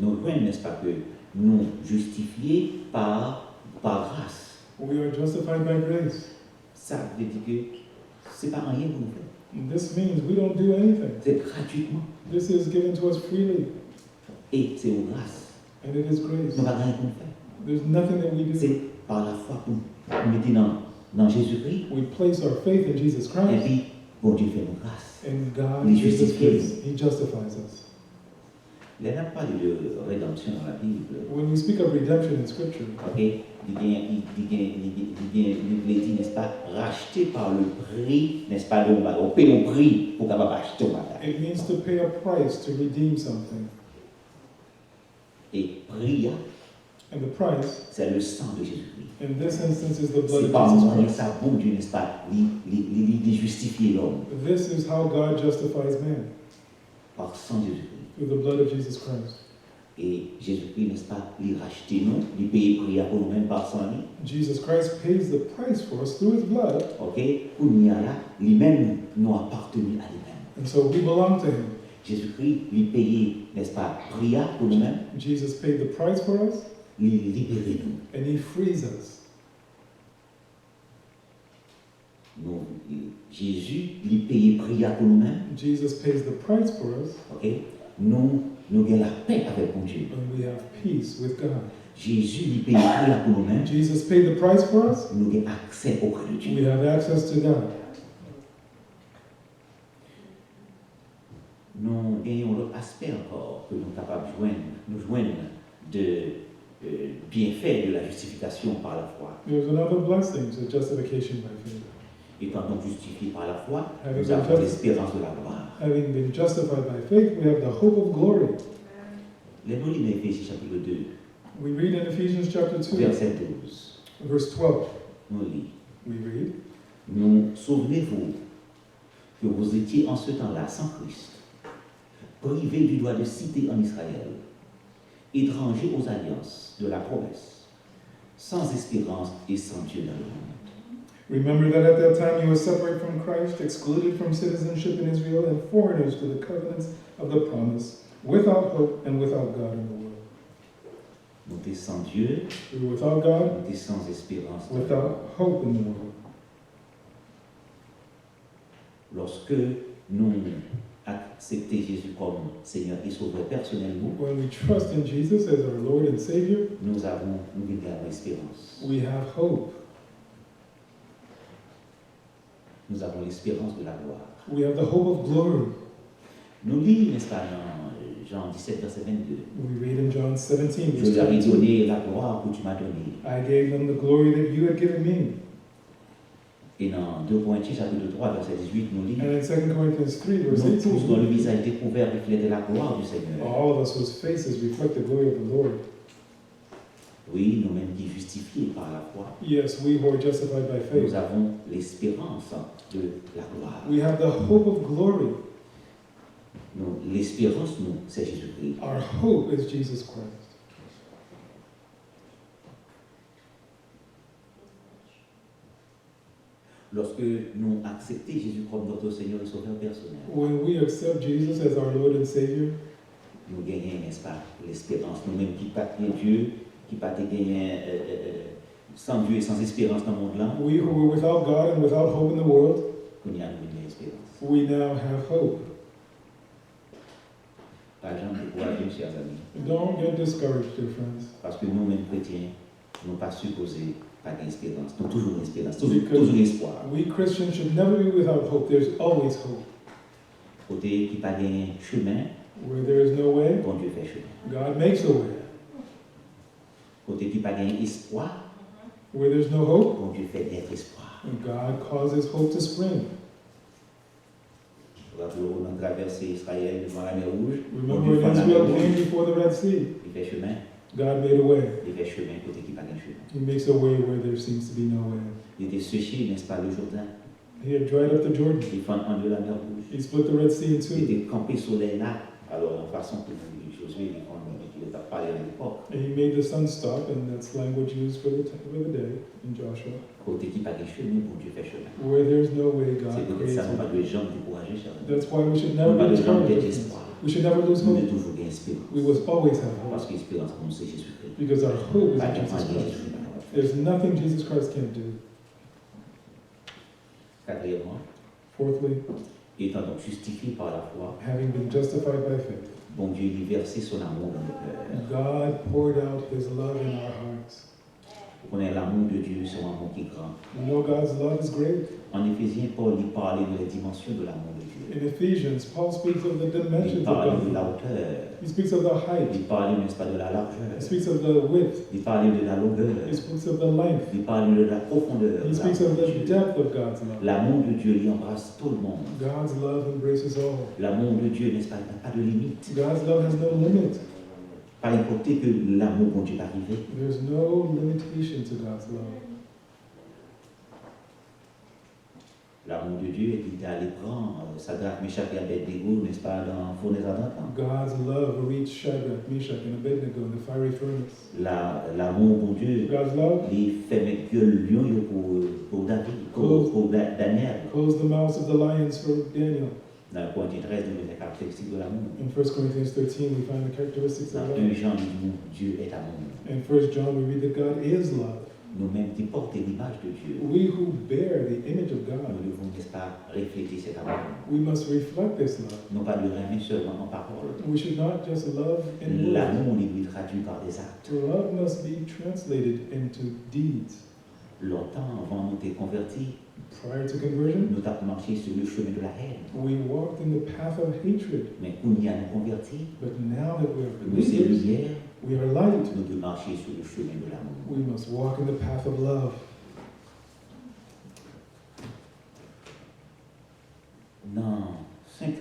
Nou jwenn, n'est-ce pas, ke nou jistifye pa, pa gras. We are justified by grace. Sa vle di ke se pa anyen pou nou fè. This means we don't do anything. Se gratitman. This is given to us freely, E se yon gras. And it is grace. Nou pa gen anyen pou nou fè. There's nothing that we do. Se pa lafwa pou nou mete nan, nan Jezikri. We place our faith in Jesus Christ, Epi Bondye fè nou gras. And God Li gives us jistifye grace. He justifies us. Lè n ap pale de redanmsyon nan Labib, When we speak of redemption in Scripture, ok, li gen, li, li gen, li, li, li gen, li vle di, n'est-ce pas, rachte pa le pri, n'est-ce pas, de yon bagay. Ou peye yon pri pou kapab achte yon bagay. It means to pay a price to redeem something. E pri a, And the price, c'est le sang de Jésus-Christ. In this instance, is the blood Se of pa Jesus mwayen Christ. Sa Bondye, n'est-ce pas, li, li, li, li, li jistifye lòm. This is how God justifies man, Par sang Jésus-Christ. Through the blood of Jesus Christ. E Jezikri, n'est-ce pas, li rachte nou, li peye pri a pou nou menm pa san li. Jesus Christ pays the price for us through his blood. Ok, kounye a la, li menm, nou aparteni a li menm. And so we belong to him. Jezikri, li peye, n'est-ce pas, pri a pou nou menm. Jesus paid the price for us. Li libere nou. And he frees us. Nou, Jezi, li peye pri a pou nou menm. Jesus pays the price for us. Ok, nou, nou gen lapè avèk Bondye. And we have peace with God. Jezi, li peye pri a pou nou menm. Jesus paid the price for us. Nou gen aksè oprè de Dye. We have access to God. Nou gen yon lòt aspè ankò ke nou kapab jwenn, nou jwenn de euh, bienfaits de la justification par la foi. There's another blessing to justification by faith. Étant donc justifiés par la foi, Having nous been avons justi- l'espérance de la gloire. Having been justified by faith, we have the hope of glory. Lè nou li nan Efezyen chapit de, We read in Ephesians chapter two, verset douze, verse twelve. Nou li, We read, nous, souvenez-vous que vous étiez en ce temps-là sans Christ, privés du droit de cité en Israël, étrangers aux alliances de la promesse, sans espérance et sans Dieu dans le monde. Remember that at that time you were separate from Christ, excluded from citizenship in Israel, and foreigners to the covenants of the promise, without hope and without God in the world. Nou te san Dye, We were without God, nou te san esperans. Without hope in the world. Lòske nou aksepte Jezi kòm Senyè e Sovè pèsonèl nou, When we trust in Jesus as our Lord and Savior, nous avons, nou vin gen yon esperans. We have hope. Nous avons l'espérance de la gloire. We have the hope of glory. Nou li, nèspa, nan Jan disèt, vèsè vennde. We read in John seventeen, verse twenty-two. Je leur ai donné la gloire que tu m'as donnée. I gave them the glory that you had given me. E nan de Korentyen chapit twa, vèsè dizuit, nou li, And in Second Corinthians three, verse eighteen, nous tous, dont le visage découvert reflète la gloire du Seigneur. All of us whose faces reflect the glory of the Lord. Wi, nou menm ki jistifye pa lafwa. Yes, we who are justified by faith. Nous avons l'espérance de la gloire. We have the hope of glory. Nou, lesperans nou, se Jezikri. Our hope is Jesus Christ. Lòske nou aksepte Jezi kòm notre Seigneur et Sauveur personnel, When we accept Jesus as our Lord and Savior, nou genyen, nèspa, lesperans. Nou menm ki pa t gen Dye, ki pa te genyen, euh, euh, euh, sans Dieu et sans espérance nan mond lan, we who were without God and without hope in the world, kounye a nou vin gen esperans. We now have hope. Pa janm dekouraje, chè zanmi. Don't get discouraged, dear friends. Paske nou menm kretyen, nou pa sipoze pa gen esperans. Nou toujou gen esperans, toujou, toujou gen espwa. Because we Christians should never be without hope. There's always hope. Kote ki pa gen chemen, Where there is no way, Bondye fè chemen. God makes a way. Kote ki pa gen espwa, Where there's no hope, Bondye fè nèt espwa. God causes hope to spring. Raple w nan travèse Izrayèl devan Lamè Wouj, Remember Bondye when fè Lamè Israel Wouj, came before the Red Sea? Li fè chemen. God made a way. Li fè chemen kote ki pa gen chemen. He makes a way where there seems to be no way. Li te seche, nèspa, le Jouden. He had dried up the Jordan. Li fann anndan Lamè Wouj. He split the Red Sea in two. Li te kanpe solèy la. Alò, nan fason ke Jozye li konn, yo t ap pale nan lepòk. And he made the sun stop, and that's language used for the, for the day in Joshua. Kote ki pa gen chemen, Bondye fè chemen. Where there's no way, God creates a way. Se poutèt sa nou pa dwe janm dekouraje, chè zanmi. That's why we should never be discouraged. Nou pa dwe janm pèdi espwa. We should never lose hope. Nou dwe toujou gen esperans. We must always have hope. Paske esperans nou se Jezikri. Because our hope is in Jesus Christ. Pa gen anyen Jezikri pa kapab fè. There's nothing Jesus Christ can't do. Katriyèmman, Fourthly, étant donc justifiés par la foi, having been justified by faith, Bondye li vèse son amour dans nos cœurs. God poured out his love in our hearts. Ou konnen, l'amour de Dieu se yon amour ki gran. You know God's love is great. En Éphésiens, Paul li pale de la dimension de l'amour de Dieu. In Ephesians, Paul speaks of the dimensions of God's love. Li pale de la hauteur. He speaks of the height. Li pale, nèspa, de la largeur. He speaks of the width. Li pale de la longueur. He speaks of the length. Li pale de la profondeur. He speaks of the depth of God's love. L'amour de Dieu, li anbrase tout le monde. God's love embraces all. L'amour de Dieu, nèspa, n'a pas de limite. God's love has no limit. Pa gen kote ke l'amour Bondye pa rive. There's no limitation to God's love. L'amour de Dieu, li t ale pran, euh, Sadrak, Mechak e Abèdnego, nèspa, nan founèz adant lan. God's love reached Shadrach, Meshach, and Abednego in the fiery furnace. La, l'amour Bondye, God's love, li fèmen gyèl lyon yo pou, pou David, pou, closed, pou Da-, Daniel. Closed the mouths of the lions for Daniel. Nan Korentyen trèz, nou jwenn karakteristik de l'amour. In First Corinthians thirteen, we find the characteristics of love. Nan en Jan, li di nou, Dieu est amour. In First John, we read that God is love. Nou menm ki pòte l'image de Dieu, We who bear the image of God, nou devon, nèspa, reflete cet amour. We must reflect this love. Nou pa dwe renmen sèlman an pawòl. We should not just love in words. L'amour, li dwe tradui par des actes. Love must be translated into deeds. Lontan, anvan nou te konvèti, Prior to conversion, nou t ap mache sur le chemin de la haine. We walked in the path of hatred. Men kounye a nou konvèti, But now that we are believers, nou se limyè, we are light. Nou dwe mache sur le chemin de l'amour. We must walk in the path of love. Nan senk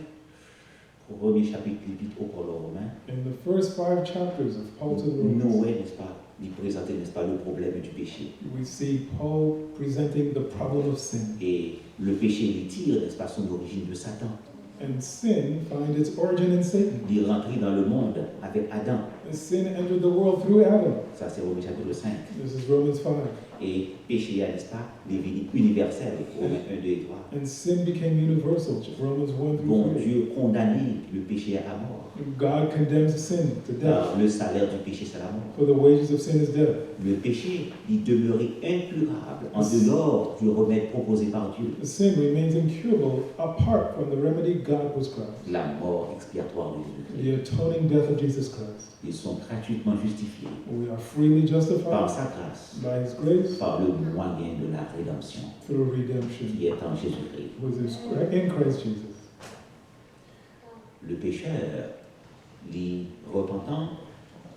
premye chapit epit o Pòl o Women, In the first five chapters of Paul to the Romans, nou wè, nèspa, li prezante, nèspa, le problème du péché. We see Paul presenting the problem of sin. E le péché, li tire, nèspa, son origine de Satan. And sin finds its origin in Satan. Li rantre dans le monde avec Adam. And sin entered the world through Adam. Sa se Women chapit senk. This is Romans five. E peche a, nèspa, li vini inivèsèl, Women en, de e twa. And sin became universal, Romans one through three. Bondye kondane le péché à mort. God condemns sin to death. Car le salaire du péché, c'est la mort. For the wages of sin is death. Le péché, il demeurait incurable en dehors du remède proposé par Dieu. Sin remains incurable apart from the remedy God prescribes. La mort expiatoire de Jésus-Christ. The atoning death of Jesus Christ. Ils sont gratuitement justifiés. We are freely justified. Par sa grâce. By His grace. Par le moyen de la rédemption. Through redemption. Qui est en Jésus-Christ. Which is in Christ Jesus. Le pécheur, li repentant,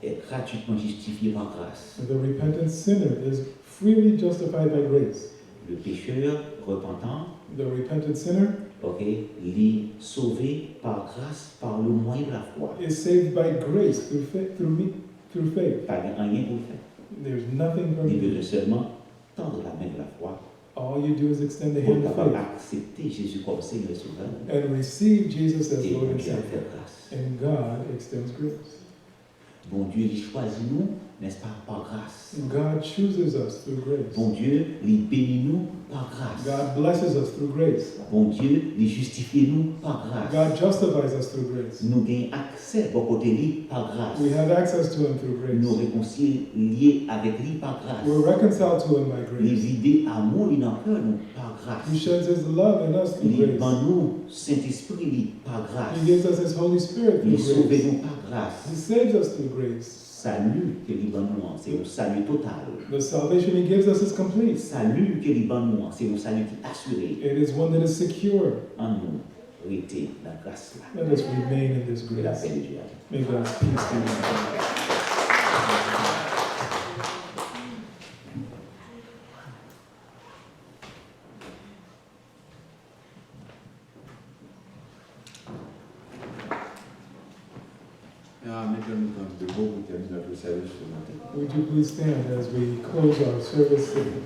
est gratuitement justifié par grâce. The repentant sinner is freely justified by grace. Le pécheur repentant, the repentant sinner, ok, li sove pa gras, par le moyen de la foi. Is saved by grace through faith. Through, me, through faith. Pa gen anyen pou l fè. There's nothing for me to do. Li bezwen sèlman tande lamen de la foi. All you do is extend the hand of faith. Pou l kapab aksepte Jezi kòm Senyè e Sovè. And receive Jesus as Lord and Savior. E Bondye ap fè gras. And God extends grace. Bondye li chwazi nou, nèspa, pa gras. God chooses us through grace. Bondye li beni nou pa gras. God blesses us through grace. Bondye li jistifye nou pa gras. God justifies us through grace. Nou gen aksè bò kote li pa gras. We have access to Him through grace. Nou rekonsilye avèk li pa gras. We're reconciled to Him by grace. Li vide amou li nan kè nou pa gras. He sheds His love in us through grace. Li ban nou Sentespri li pa gras. He gives us His Holy Spirit through grace. Li sove nou pa gras. He saves us through grace. Sali ke li ban nou an, se yon sali total. The salvation He gives us is complete. Sali ke li ban nou an, se yon sali ki asire. It is one that is secure. Ann nou rete nan gras la. Let us remain in this grace. Ke lapè de Dye avè nou. May God's peace be with you. Mèt, ann nou kanpe debou pou tèmine notre service ce matin. Would you please stand as we close our service today?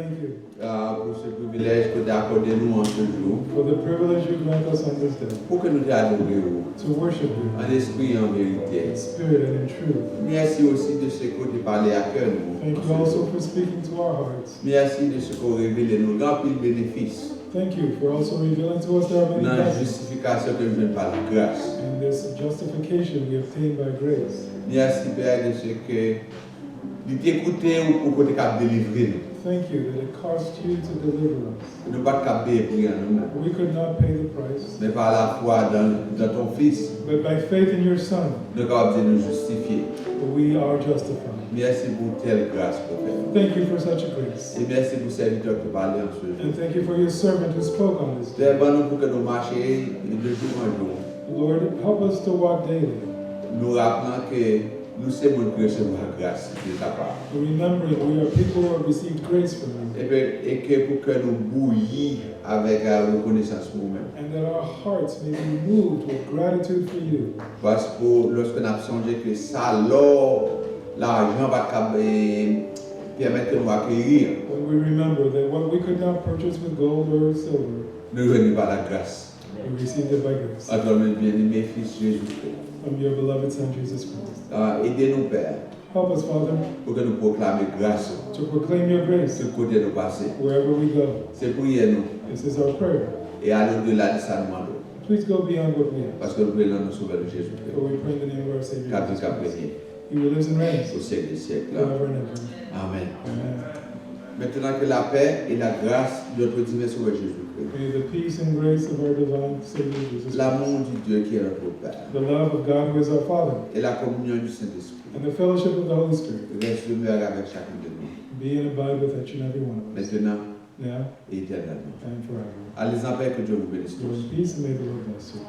Thank you Ah, pou se privilèj ke w te akòde nou an se jou. For the privilege you grant us on this day Pou ke nou te adore w. To worship you An espri e an verite. In spirit and in truth. Mèsi osi de se ke w te pale a kè nou. Thank you also for speaking to our hearts. Mèsi de se ke w revele nou gen anpil benefis. Thank you for also revealing to us there are many blessings. Nan jistifikasyon ke nou jwenn pa la gras. And this justification we obtain by grace. Mèsi Pè de se ke li te koute w pou kote k ap delivre nou. Thank you that it cost you to deliver us. Nou pa t kab peye pri an nou menm. We could not pay the price. Men pa lafwa dan, dan ton Fis, But by faith in your Son, nou kapab di nou jistifye. we are justified. Mèsi pou tèl gras ke w fè. Thank you for such a grace. E mèsi pou sèvitè ki pale an se jou. And thank you for your servant who spoke on this day. Pè, ban nou pou ke nou mache de jou an jou. Lord, help us to walk daily, Nou raple ke nou se moun ki resevwa gras de ta pa. remembering we are people who have received grace from you, Epi, e ke pou ke nou bouyi avèk rekonesans pou ou menm. and that our hearts may be moved with gratitude for you. Paske lòske n ap sonje ke sa lò, lajan pa t kab eh, pèmèt ke nou akeri, When we remember that what we could not purchase with gold or silver, nou jwenn li pa la gras. We received it by grace. An ton byeneme Fis Jezikri. From your beloved Son, Jesus Christ. Ah, ede nou, Pè, Help us, Father, pou ke nou pwoklame gras ou. To proclaim your grace Tout kote nou pase. Wherever we go. Se priyè nou. This is our prayer. E ale odela de sa nou mande w. Please go beyond what we ask. Paske nou priye nan non Sovè nou Jezikri. For we pray in the name of our Savior, K ap viv, Jesus k ap Christ. renye He who lives and reigns o syèk de syèk la. Forever and ever. Amen. Amen. Maintenant que la paix et la grâce de notre divin Sauveur Jésus-Christ, May the peace and grace of our divine Savior Jesus Christ, l'amour du Dieu qui est notre Père the love of God who is our Father, et la communion du Saint-Esprit and the fellowship of the Holy Spirit reste, demeure avec chacun de nous, be and abide with each and every one of us, maintenant now et éternellement. And forever. Allez en paix, que Dieu vous bénisse Go tous. In peace and may the Lord bless you.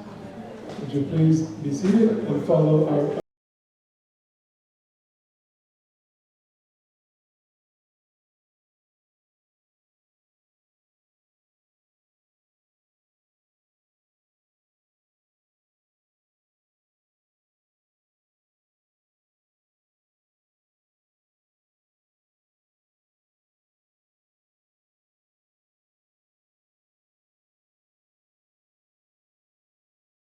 Would you please be seated and follow our